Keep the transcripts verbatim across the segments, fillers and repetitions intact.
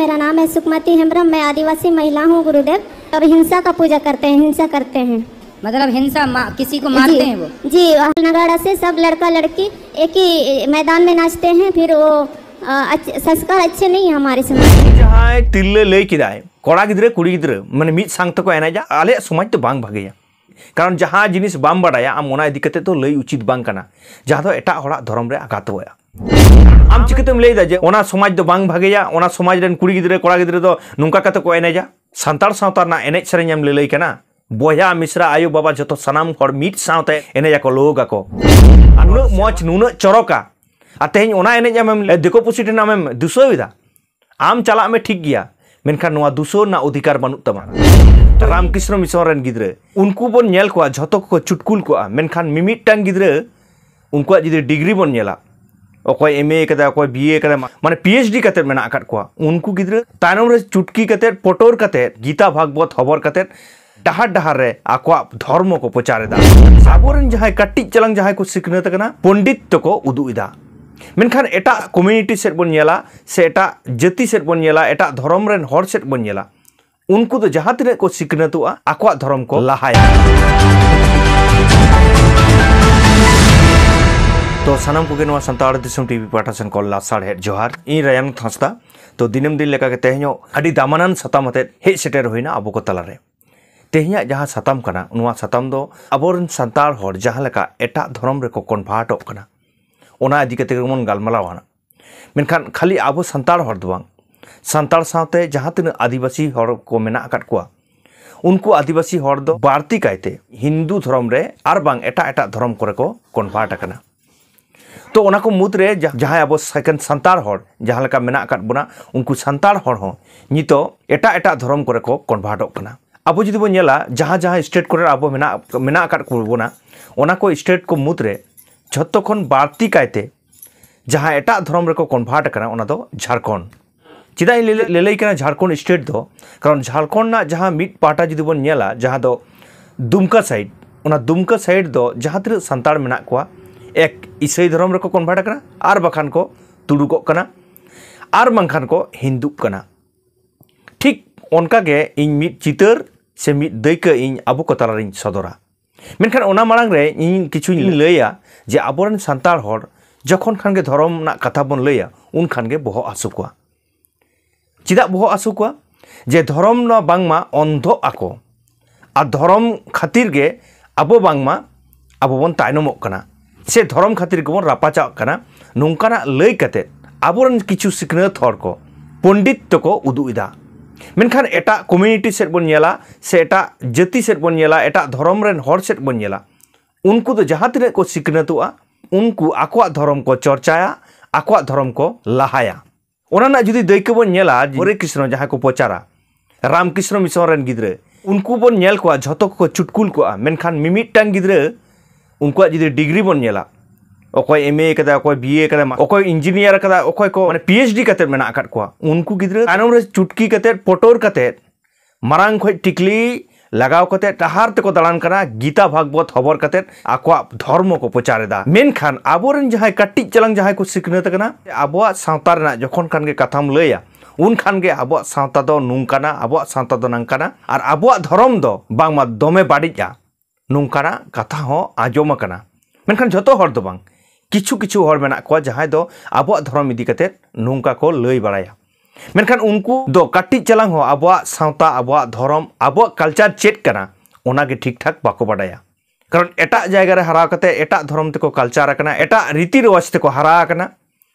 मेरा नाम है सुकमति हेम्ब्रम, मैं आदिवासी महिला हूँ गुरुदेव। और हिंसा का पूजा करते हैं, हिंसा करते हैं। मतलब हिंसा मा, किसी को मारते हैं वो? जी, नगाड़ा से सब लड़का लड़की एक ही मैदान में नाचते हैं, फिर वो अ, अच्छ- संस्कार अच्छे नहीं है हमारे समाज में। ᱡᱟᱦᱟᱸᱭ ᱛᱤᱨᱞᱟᱹ ᱞᱟᱹᱭ ᱠᱮᱫᱟᱭ, ᱠᱚᱲᱟ ᱜᱤᱫᱽᱨᱟᱹ ᱠᱩᱲᱤ ᱜᱤᱫᱽᱨᱟᱹ ᱢᱟᱱᱮ ᱢᱤᱫ ᱥᱟᱝ ᱛᱮᱠᱚ ᱮᱱᱮᱡᱟ, ᱟᱞᱮᱭᱟᱜ ᱥᱚᱢᱟᱡᱽ ᱫᱚ ᱵᱟᱝ ᱵᱷᱟᱜᱮᱭᱟ᱾ ᱠᱟᱨᱚᱱ ᱡᱟᱦᱟᱸ ᱡᱤᱱᱤᱥ ᱵᱟᱢ ᱵᱟᱰᱟᱭᱟ ᱟᱢ, ᱚᱱᱟ ᱤᱫᱤ ᱠᱟᱛᱮ ᱫᱚ ᱞᱟᱹᱭ ᱩᱪᱤᱛ ᱵᱟᱝ ᱠᱟᱱᱟ, ᱡᱟᱦᱟᱸ ᱫᱚ ᱮᱴᱟᱜ ᱦᱚᱲᱟᱜ ᱫᱷᱚᱨᱚᱢ ᱨᱮ ᱟᱜᱷᱟᱛᱚᱜᱼᱟ᱾ ᱟᱢ ᱪᱤᱠᱟᱹᱛᱮᱢ ᱞᱟᱹᱭᱫᱟ ᱡᱮ ᱚᱱᱟ ᱥᱚᱢᱟᱡᱽ ᱫᱚ ᱵᱟᱝ ᱵᱷᱟᱜᱮᱭᱟ, ᱚᱱᱟ ᱥᱚᱢᱟᱡᱽ ᱨᱮᱱ ᱠᱩᱲᱤ ᱜᱤᱫᱽᱨᱟᱹ ᱠᱚᱲᱟ ᱜᱤᱫᱽᱨᱟᱹ ᱫᱚ ᱱᱚᱝᱠᱟ ᱠᱟᱛᱮ ᱠᱚ ᱮᱱᱮᱡᱟ? ᱥᱟᱱᱛᱟᱲ ᱥᱟᱶᱛᱟ ᱨᱮᱱᱟᱜ ᱮᱱᱮᱡ ᱥᱮᱨᱮᱧ ᱮᱢ ᱞᱟᱹᱞᱟᱹᱭ ᱠᱟᱱᱟ? ᱵᱚᱭᱦᱟ ᱢᱤᱥᱨᱟ ᱟᱭᱳ ᱵᱟᱵᱟ ᱡᱷᱚᱛᱚ ᱥᱟᱱᱟᱢ ᱦᱚᱲ ᱢᱤᱫ ᱥᱟᱶᱛᱮ ᱮᱱᱮᱡ ᱟᱠᱚ, ᱞᱳᱜᱽ ᱟᱠᱚ᱾ ᱟᱨ ᱱᱩᱱᱟᱹᱜ ᱢᱚᱡᱽ, ᱱᱩᱱᱟᱹᱜ ᱪᱚᱨᱚᱠᱟ, ᱟᱨ ᱛᱮᱦᱮᱧ ᱚᱱᱟ ᱮᱱᱮᱡ ᱟᱢᱮᱢ ᱫᱤᱠᱩ ᱯᱩᱥᱤ ᱴᱷᱮᱱ ᱟᱢᱮᱢ ᱫᱩᱥᱟᱹᱣ ᱮᱫᱟ᱾ ᱟᱢ ᱪᱟᱞᱟᱜ ᱢᱮ ᱴᱷᱤᱠ ᱜᱮᱭᱟ, ᱢᱮᱱᱠᱷᱟᱱ ᱱᱚᱣᱟ ᱫᱩᱥᱟᱹᱣ ᱨᱮᱱᱟᱜ ᱚᱫᱷᱤᱠᱟᱨ ᱵᱟᱹᱱᱩᱜ ᱛᱟᱢᱟ᱾ ᱨᱟᱢᱠᱨᱤᱥᱱᱚ ᱢᱤᱥᱚᱱ ᱨᱮᱱ ᱜᱤᱫᱽᱨᱟᱹ, ᱩᱱᱠᱩ ᱵᱚᱱ ᱧᱮᱞ ᱠᱚᱣᱟ ᱡᱷᱚᱛᱚ ᱠᱚ ᱪᱩᱴᱠᱩᱞ ᱠᱚᱜᱼᱟ, ᱢᱮᱱᱠᱷᱟᱱ ᱢᱤᱢᱤᱫᱴᱟᱝ ᱜᱤᱫᱽᱨᱟᱹ ᱩᱱᱠᱩᱣᱟᱜ ᱡᱩᱫᱤ ᱰᱤᱜᱽᱨᱤ ᱵᱚᱱ ᱧᱮᱞᱟ, ᱚᱠᱚᱭ ᱮᱢ ᱮ ᱠᱟᱫᱟ, ᱚᱠᱚᱭ ᱵᱤ ᱮ ᱠᱟᱫᱟ, ᱢᱟᱱᱮ ᱯᱤ ᱮᱭᱤᱪ ᱰᱤ ᱠᱟᱛᱮᱫ ᱢᱮᱱᱟᱜ ᱟᱠᱟᱫ ᱠᱚᱣᱟ, ᱩᱱᱠᱩ ᱜᱤᱫᱽᱨᱟᱹ ᱛᱟᱭᱱᱚᱢ ᱨᱮ ᱪᱩᱴᱠᱤ ᱠᱟᱛᱮᱫ, ᱯᱚᱴᱚᱨ ᱠᱟᱛᱮᱫ, ᱜᱤᱛᱟ ᱵᱷᱟᱜᱽᱵᱚᱛ ᱦᱚᱵᱚᱨ ᱠᱟᱛᱮᱫ ᱰᱟᱦᱟᱨ ᱰᱟᱦᱟᱨ ᱨᱮ ᱟᱠᱚᱣᱟᱜ ᱫᱷᱚᱨᱢᱚ ᱠᱚ ᱯᱨᱚᱪᱟᱨ ᱮᱫᱟ᱾ ᱟᱵᱚᱨᱮᱱ ᱡᱟᱦᱟᱸᱭ ᱠᱟᱹᱴᱤᱡ ᱪᱟᱞᱟᱝ ᱡᱟᱦᱟᱸᱭ ᱠᱚ ᱥᱤᱠᱷᱱᱟᱹᱛ ᱟᱠᱟᱱᱟ, ᱯᱚᱱᱰᱤᱛ ᱛᱮᱠᱚ ᱩᱫᱩᱜ ᱮᱫᱟ᱾ ᱢᱮᱱᱠᱷᱟᱱ ᱮᱴᱟᱜ ᱠᱚᱢᱤᱭᱩᱱᱤᱴᱤ ᱥᱮᱫ ᱵᱚᱱ ᱧᱮᱞᱟ, ᱥᱮ ᱮᱴᱟᱜ ᱡᱟᱹᱛᱤ ᱥᱮᱫ ᱵᱚᱱ ᱧᱮᱞᱟ, ᱮᱴᱟᱜ ᱫᱷᱚᱨᱚᱢ ᱨᱮᱱ ᱦᱚᱲ ᱥᱮᱫ ᱵᱚᱱ ᱧᱮᱞᱟ, ᱩᱱᱠᱩ ᱫᱚ ᱡᱟᱦᱟᱸ ᱛᱤᱱᱟᱹᱜ ᱠᱚ ᱥᱤᱠᱷᱱᱟᱹᱛᱚᱜᱼᱟ, ᱟᱠᱚᱣᱟᱜ ᱫᱷᱚᱨᱚᱢ ᱠᱚ ᱞᱟᱦᱟᱭᱟ᱾ ᱛᱚ ᱥᱟᱱᱟᱢ ᱠᱚᱜᱮ ᱱᱚᱣᱟ ᱥᱟᱱᱛᱟᱲ ᱫᱤᱥᱚᱢ ᱴᱤᱵᱷᱤ ᱯᱟᱦᱴᱟ ᱥᱮᱱ ᱠᱷᱚᱱ ᱞᱟᱥᱟᱲᱦᱮᱫ ᱡᱚᱦᱟᱨ᱾ ᱤᱧ ᱨᱟᱭᱟᱱ ᱦᱟᱸᱥᱫᱟ᱾ ᱛᱚ ᱫᱤᱱᱟᱹᱢ ᱫᱤᱱ ᱞᱮᱠᱟᱜᱮ ᱛᱮᱦᱮᱧ ᱦᱚᱸ ᱟᱹᱰᱤ ᱫᱟᱢᱟᱱᱟᱱ ᱥᱟᱛᱟᱢ ᱟᱛᱮᱫ ᱦᱮᱡ ᱥᱮᱴᱮᱨ ᱦᱩᱭᱱᱟ ᱟᱵᱚ ᱠᱚ ᱛᱟᱞᱟᱨᱮ᱾ ᱛᱮᱦᱮᱧᱟᱜ ᱡᱟᱦᱟᱸ ᱥᱟᱛᱟᱢ ᱠᱟᱱᱟ, ᱱᱚᱣᱟ ᱥᱟᱛᱟᱢ ᱫᱚ ᱟᱵᱚᱨᱮᱱ ᱥᱟᱱᱛᱟᱲ ᱦᱚᱲ ᱡᱟᱦᱟᱸ ᱞᱮᱠᱟ ᱮᱴᱟᱜ ᱫᱷᱚᱨᱚᱢ ᱨᱮᱠᱚ ᱠᱚᱱᱵᱷᱟᱨᱴᱚᱜ ᱠᱟᱱᱟ, ᱚᱱᱟ ᱤᱫᱤ ᱠᱟᱛᱮ ᱜᱮᱵᱚᱱ ᱜᱟᱞᱢᱟᱨᱟᱣᱟ ᱱᱟᱜ᱾ ᱢᱮᱱᱠᱷᱟᱱ ᱠᱷᱟᱹᱞᱤ ᱟᱵᱚ ᱥᱟᱱᱛᱟᱲ ᱦᱚᱲ ᱫᱚ ᱵᱟᱝ, ᱥᱟᱱᱛᱟᱲ ᱥᱟᱶᱛᱮ ᱡᱟᱦᱟᱸ ᱛᱤᱱᱟᱹᱜ ᱟᱹᱫᱤᱵᱟᱹᱥᱤ ᱦᱚᱲ ᱠᱚ ᱢᱮᱱᱟᱜ ᱟᱠᱟᱫ ᱠᱚᱣᱟ, ᱩᱱᱠᱩ ᱟᱹᱫᱤᱵᱟᱹᱥᱤ ᱦᱚᱲ ᱫᱚ ᱵᱟᱹᱲᱛᱤ ᱠᱟᱭᱛᱮ ᱦᱤᱱᱫᱩ ᱫᱷᱚᱨᱚᱢ ᱨᱮ ᱟᱨ ᱵᱟᱝ ᱮᱴᱟᱜ ᱮᱴᱟᱜ ᱫᱷᱚᱨᱚᱢ ᱠᱚᱨᱮ ᱠᱚ ᱠᱚᱱᱵᱷᱟᱨᱴ ᱟᱠᱟᱱᱟ᱾ ᱛᱚ ᱚᱱᱟ ᱠᱚ ᱢᱩᱫᱽᱨᱮ ᱡᱟ- ᱡᱟᱦᱟᱸᱭ ᱟᱵᱚ ᱥᱮᱠᱮᱱ ᱥᱟᱱᱛᱟᱲ ᱦᱚᱲ ᱡᱟᱦᱟᱸ ᱞᱮᱠᱟ ᱢᱮᱱᱟᱜ ᱟᱠᱟᱫ ᱵᱚᱱᱟ, ᱩᱱᱠᱩ ᱥᱟᱱᱛᱟᱲ ᱦᱚᱲ ᱦᱚᱸ ᱱᱤᱛᱚᱜ ᱮᱴᱟᱜ ᱮᱴᱟᱜ ᱫᱷᱚᱨᱚᱢ ᱠᱚᱨᱮ ᱠᱚ ᱠᱚᱱᱵᱷᱟᱨᱴᱚᱜ ᱠᱟᱱᱟ᱾ ᱟᱵᱚ ᱡᱩᱫᱤ ᱵᱚᱱ ᱧᱮᱞᱟ, ᱡᱟᱦᱟᱸ ᱡᱟᱦᱟᱸ ᱥᱴᱮᱴ ᱠᱚᱨᱮ ᱟᱵᱚ ᱢᱮᱱᱟᱜ ᱢᱮᱱᱟᱜ ᱟᱠᱟᱫ ᱠᱚ ᱵᱚᱱᱟ, ᱚᱱᱟ ᱠᱚ ᱥᱴᱮᱴ ᱠᱚ ᱢᱩᱫᱽᱨᱮ ᱡᱷᱚᱛᱚ ᱠᱷᱚᱱ ᱵᱟᱹᱲᱛᱤ ᱠᱟᱭᱛᱮ ᱡᱟᱦᱟᱸ ᱮᱴᱟᱜ ᱫᱷᱚᱨᱚᱢ ᱨᱮᱠᱚ ᱠᱚᱱᱵᱷᱟᱨᱴ ᱟᱠᱟᱱᱟ, ᱚᱱᱟ ᱫᱚ ᱡᱷᱟᱲᱠᱷᱚᱸᱰ᱾ ᱪᱮᱫᱟᱜ ᱤᱧ ᱞᱟᱹᱞᱟᱹᱭ ᱠᱟᱱᱟ ᱡᱷᱟᱲᱠᱷᱚᱸᱰ ᱥᱴᱮᱴ ᱫᱚ? ᱠᱟᱨᱚᱱ ᱡᱷᱟᱲᱠᱷᱚᱸᱰ ᱨᱮᱱᱟᱜ ᱡᱟᱦᱟᱸ ᱢᱤᱫ ᱯᱟᱦᱴᱟ ᱡᱩᱫᱤ ᱵᱚᱱ ᱧᱮᱞᱟ, ᱡᱟᱦᱟᱸ ᱫᱚ ᱫᱩᱢᱠᱟ ᱥᱟᱭᱤᱰ, ᱚᱱᱟ ᱫᱩᱢᱠᱟ ᱥᱟᱭᱤᱰ ᱫᱚ ᱡᱟᱦᱟᱸ ᱛᱤᱱᱟᱹᱜ ᱥᱟᱱᱛᱟᱲ ᱢᱮᱱᱟᱜ ᱠᱚᱣᱟ, ᱮᱠ ᱤᱥᱟᱹᱭ ᱫᱷᱚᱨᱚᱢ ᱨᱮᱠᱚ ᱠᱚᱱᱵᱷᱟᱨᱴ ᱟᱠᱟᱱᱟ, ᱟᱨ ᱵᱟᱠᱷᱟᱱ ᱠᱚ ᱛᱩᱲᱩᱠᱚᱜ ᱠᱟᱱᱟ, ᱟᱨ ᱵᱟᱝᱠᱷᱟᱱ ᱠᱚ ᱦᱤᱱᱫᱩᱜ ᱠᱟᱱᱟ᱾ ᱴᱷᱤᱠ ᱚᱱᱠᱟ ᱜᱮ ᱤᱧ ᱢᱤᱫ ᱪᱤᱛᱟᱹᱨ ᱥᱮ ᱢᱤᱫ ᱫᱟᱹᱭᱠᱟᱹ ᱤᱧ ᱟᱵᱚ ᱠᱚ ᱛᱟᱞᱟᱨᱤᱧ ᱥᱚᱫᱚᱨᱟ᱾ ᱢᱮᱱᱠᱷᱟᱱ ᱚᱱᱟ ᱢᱟᱲᱟᱝ ᱨᱮ ᱤᱧ ᱠᱤᱪᱷᱩᱧ ᱞᱟᱹᱭᱟ ᱡᱮ ᱟᱵᱚᱨᱮᱱ ᱥᱟᱱᱛᱟᱲ ᱦᱚᱲ ᱡᱚᱠᱷᱚᱱ ᱠᱷᱟᱱ ᱜᱮ ᱫᱷᱚᱨᱚᱢ ᱨᱮᱱᱟᱜ ᱠᱟᱛᱷᱟ ᱵᱚᱱ ᱞᱟᱹᱭᱟ, ᱩᱱ ᱠᱷᱟᱱ ᱜᱮ ᱵᱚᱦᱚᱜ ᱦᱟᱹᱥᱩ ᱠᱚᱣᱟ᱾ ᱪᱮᱫᱟᱜ ᱵᱚᱦᱚᱜ ᱦᱟᱹᱥᱩ ᱠᱚᱣᱟ? ᱡᱮ ᱫᱷᱚᱨᱚᱢ ᱱᱚᱣᱟ ᱵᱟᱝᱢᱟ ᱚᱱᱫᱷᱚᱜ ᱟᱠᱚ, ᱟᱨ ᱫᱷᱚᱨᱚᱢ ᱠᱷᱟᱹᱛᱤᱨ ᱜᱮ ᱟᱵᱚ ᱵᱟᱝᱢᱟ ᱟᱵᱚ ᱵᱚᱱ ᱛᱟᱭᱱᱚᱢᱚᱜ ᱠᱟᱱᱟ, ᱥᱮ ᱫᱷᱚᱨᱚᱢ ᱠᱷᱟᱹᱛᱤᱨ ᱜᱮᱵᱚᱱ ᱨᱟᱯᱟᱪᱟᱜ ᱠᱟᱱᱟ, ᱱᱚᱝᱠᱟᱱᱟᱜ ᱞᱟᱹᱭ ᱠᱟᱛᱮ ᱟᱵᱚᱨᱮᱱ ᱠᱤᱪᱷᱩ ᱥᱤᱠᱷᱱᱟᱹᱛ ᱦᱚᱲ ᱠᱚ, ᱯᱚᱱᱰᱤᱛ ᱛᱮᱠᱚ ᱩᱫᱩᱜ ᱮᱫᱟ᱾ ᱢᱮᱱᱠᱷᱟᱱ ᱮᱴᱟᱜ ᱠᱚᱢᱤᱭᱩᱱᱤᱴᱤ ᱥᱮᱫ ᱵᱚᱱ ᱧᱮᱞᱟ, ᱥᱮ ᱮᱴᱟᱜ ᱡᱟᱹᱛᱤ ᱥᱮᱫ ᱵᱚᱱ ᱧᱮᱞᱟ, ᱮᱴᱟᱜ ᱫᱷᱚᱨᱚᱢ ᱨᱮᱱ ᱦᱚᱲ ᱥᱮᱫ ᱵᱚᱱ ᱧᱮᱞᱟ, ᱩᱱᱠᱩ ᱫᱚ ᱡᱟᱦᱟᱸ ᱛᱤᱱᱟᱹᱜ ᱠᱚ ᱥᱤᱠᱷᱱᱟᱹᱛᱚᱜᱼᱟ, ᱩᱱᱠᱩ ᱟᱠᱚᱣᱟᱜ ᱫᱷᱚᱨᱚᱢ ᱠᱚ ᱪᱚᱨᱪᱟᱭᱟ, ᱟᱠᱚᱣᱟᱜ ᱫᱷᱚᱨᱚᱢ ᱠᱚ ᱞᱟᱦᱟᱭᱟ᱾ ᱚᱱᱟ ᱨᱮᱱᱟᱜ ᱡᱩᱫᱤ ᱫᱟᱹᱭᱠᱟᱹ ᱵᱚᱱ ᱧᱮᱞᱟ, ᱦᱚᱨᱮ ᱠᱨᱤᱥᱱᱚ ᱡᱟᱦᱟᱸᱭ ᱠᱚ ᱯᱨᱚᱪᱟᱨᱟ, ᱨᱟᱢᱠᱨᱤᱥᱱᱚ ᱢᱤᱥᱚᱱ ᱨᱮᱱ ᱜᱤᱫᱽᱨᱟᱹ, ᱩᱱᱠᱩ ᱵᱚᱱ ᱧᱮᱞ ᱠᱚᱣᱟ ᱡᱷᱚᱛᱚ ᱠᱚᱠᱚ ᱪᱩᱴᱠᱩᱞ ᱠᱚᱜᱼᱟ, ᱢᱮᱱᱠᱷᱟᱱ ᱢᱤᱢᱤᱫᱴᱟᱝ ᱜᱤᱫᱽᱨᱟᱹ, ᱩᱱᱠᱩᱣᱟᱜ ᱡᱩᱫᱤ ᱰᱤᱜᱽᱨᱤ ᱵᱚᱱ ᱧᱮᱞᱟ, ᱚᱠᱚᱭ ᱮᱢ ᱮ ᱠᱟᱫᱟ, ᱚᱠᱚᱭ ᱵᱤ ᱮ ᱠᱟᱫᱟ, ᱚᱠᱚᱭ ᱤᱧᱡᱤᱱᱤᱭᱟᱨ ᱠᱟᱫᱟ, ᱚᱠᱚᱭ ᱠᱚ ᱢᱟᱱᱮ ᱯᱤ ᱮᱭᱤᱪ ᱰᱤ ᱠᱟᱛᱮ ᱢᱮᱱᱟᱜ ᱟᱠᱟᱫ ᱠᱚᱣᱟ, ᱩᱱᱠᱩ ᱜᱤᱫᱽᱨᱟᱹ ᱛᱟᱭᱱᱚᱢ ᱨᱮ ᱪᱩᱴᱠᱤ ᱠᱟᱛᱮ, ᱯᱚᱴᱚᱨ ᱠᱟᱛᱮ, ᱢᱟᱨᱟᱝ ᱠᱷᱚᱡ ᱴᱤᱠᱞᱤ ᱞᱟᱜᱟᱣ ᱠᱟᱛᱮ ᱰᱟᱦᱟᱨ ᱛᱮᱠᱚ ᱫᱟᱬᱟᱱ ᱠᱟᱱᱟ, ᱜᱤᱛᱟ ᱵᱷᱟᱜᱽᱵᱚᱛ ᱦᱚᱵᱚᱨ ᱠᱟᱛᱮ ᱟᱠᱚᱣᱟᱜ ᱫᱷᱚᱨᱢᱚ ᱠᱚ ᱯᱨᱚᱪᱟᱨ ᱮᱫᱟ᱾ ᱢᱮᱱᱠᱷᱟᱱ ᱟᱵᱚᱨᱮᱱ ᱡᱟᱦᱟᱸᱭ ᱠᱟᱹᱴᱤᱡ ᱪᱟᱞᱟᱝ ᱡᱟᱦᱟᱸᱭ ᱠᱚ ᱥᱤᱠᱷᱱᱟᱹᱛ ᱟᱠᱟᱱᱟ, ᱟᱵᱚᱣᱟᱜ ᱥᱟᱶᱛᱟ ᱨᱮᱱᱟᱜ ᱡᱚᱠᱷᱚᱱ ᱠᱷᱟᱱ ᱜᱮ ᱠᱟᱛᱷᱟᱢ ᱞᱟᱹᱭᱟ, ᱩᱱ ᱠᱷᱟᱱ ᱜᱮ ᱟᱵᱚᱣᱟᱜ ᱥᱟᱶᱛᱟ ᱫᱚ ᱱᱚᱝᱠᱟᱱᱟ, ᱟᱵᱚᱣᱟᱜ ᱥᱟᱶᱛᱟ ᱫᱚ ᱱᱟᱝᱠᱟᱱᱟ, ᱟᱨ ᱟᱵᱚᱣᱟᱜ ᱫᱷᱚᱨᱚᱢ ᱫᱚ ᱵᱟᱝᱢᱟ ᱫᱚᱢᱮ ᱵᱟᱹᱲᱤᱡᱼᱟ, ᱱᱚᱝᱠᱟᱱᱟᱜ ᱠᱟᱛᱷᱟ ᱦᱚᱸ ᱟᱸᱡᱚᱢ ᱟᱠᱟᱱᱟ᱾ ᱢᱮᱱᱠᱷᱟᱱ ᱡᱷᱚᱛᱚ ᱦᱚᱲ ᱫᱚ ᱵᱟᱝ, ᱠᱤᱪᱷᱩ ᱠᱤᱪᱷᱩ ᱦᱚᱲ ᱢᱮᱱᱟᱜ ᱠᱚᱣᱟ ᱡᱟᱦᱟᱸᱭ ᱫᱚ ᱟᱵᱚᱣᱟᱜ ᱫᱷᱚᱨᱚᱢ ᱤᱫᱤ ᱠᱟᱛᱮ ᱱᱚᱝᱠᱟ ᱠᱚ ᱞᱟᱹᱭ ᱵᱟᱲᱟᱭᱟ᱾ ᱢᱮᱱᱠᱷᱟᱱ ᱩᱱᱠᱩ ᱫᱚ ᱠᱟᱹᱴᱤᱡ ᱪᱟᱞᱟᱝ ᱦᱚᱸ ᱟᱵᱚᱣᱟᱜ ᱥᱟᱶᱛᱟ, ᱟᱵᱚᱣᱟᱜ ᱫᱷᱚᱨᱚᱢ, ᱟᱵᱚᱣᱟᱜ ᱠᱟᱞᱪᱟᱨ ᱪᱮᱫ ᱠᱟᱱᱟ, ᱚᱱᱟ ᱜᱮ ᱴᱷᱤᱠ ᱴᱷᱟᱠ ᱵᱟᱠᱚ ᱵᱟᱰᱟᱭᱟ᱾ ᱠᱟᱨᱚᱱ ᱮᱴᱟᱜ ᱡᱟᱭᱜᱟ ᱨᱮ ᱦᱟᱨᱟ ᱠᱟᱛᱮ ᱮᱴᱟᱜ ᱫᱷᱚᱨᱚᱢ ᱛᱮᱠᱚ ᱠᱟᱞᱪᱟᱨ ᱟᱠᱟᱱᱟ, ᱮᱴᱟᱜ ᱨᱤᱛᱤ ᱨᱮᱣᱟᱡᱽ ᱛᱮᱠᱚ ᱦᱟᱨᱟ ᱟᱠᱟᱱᱟ᱾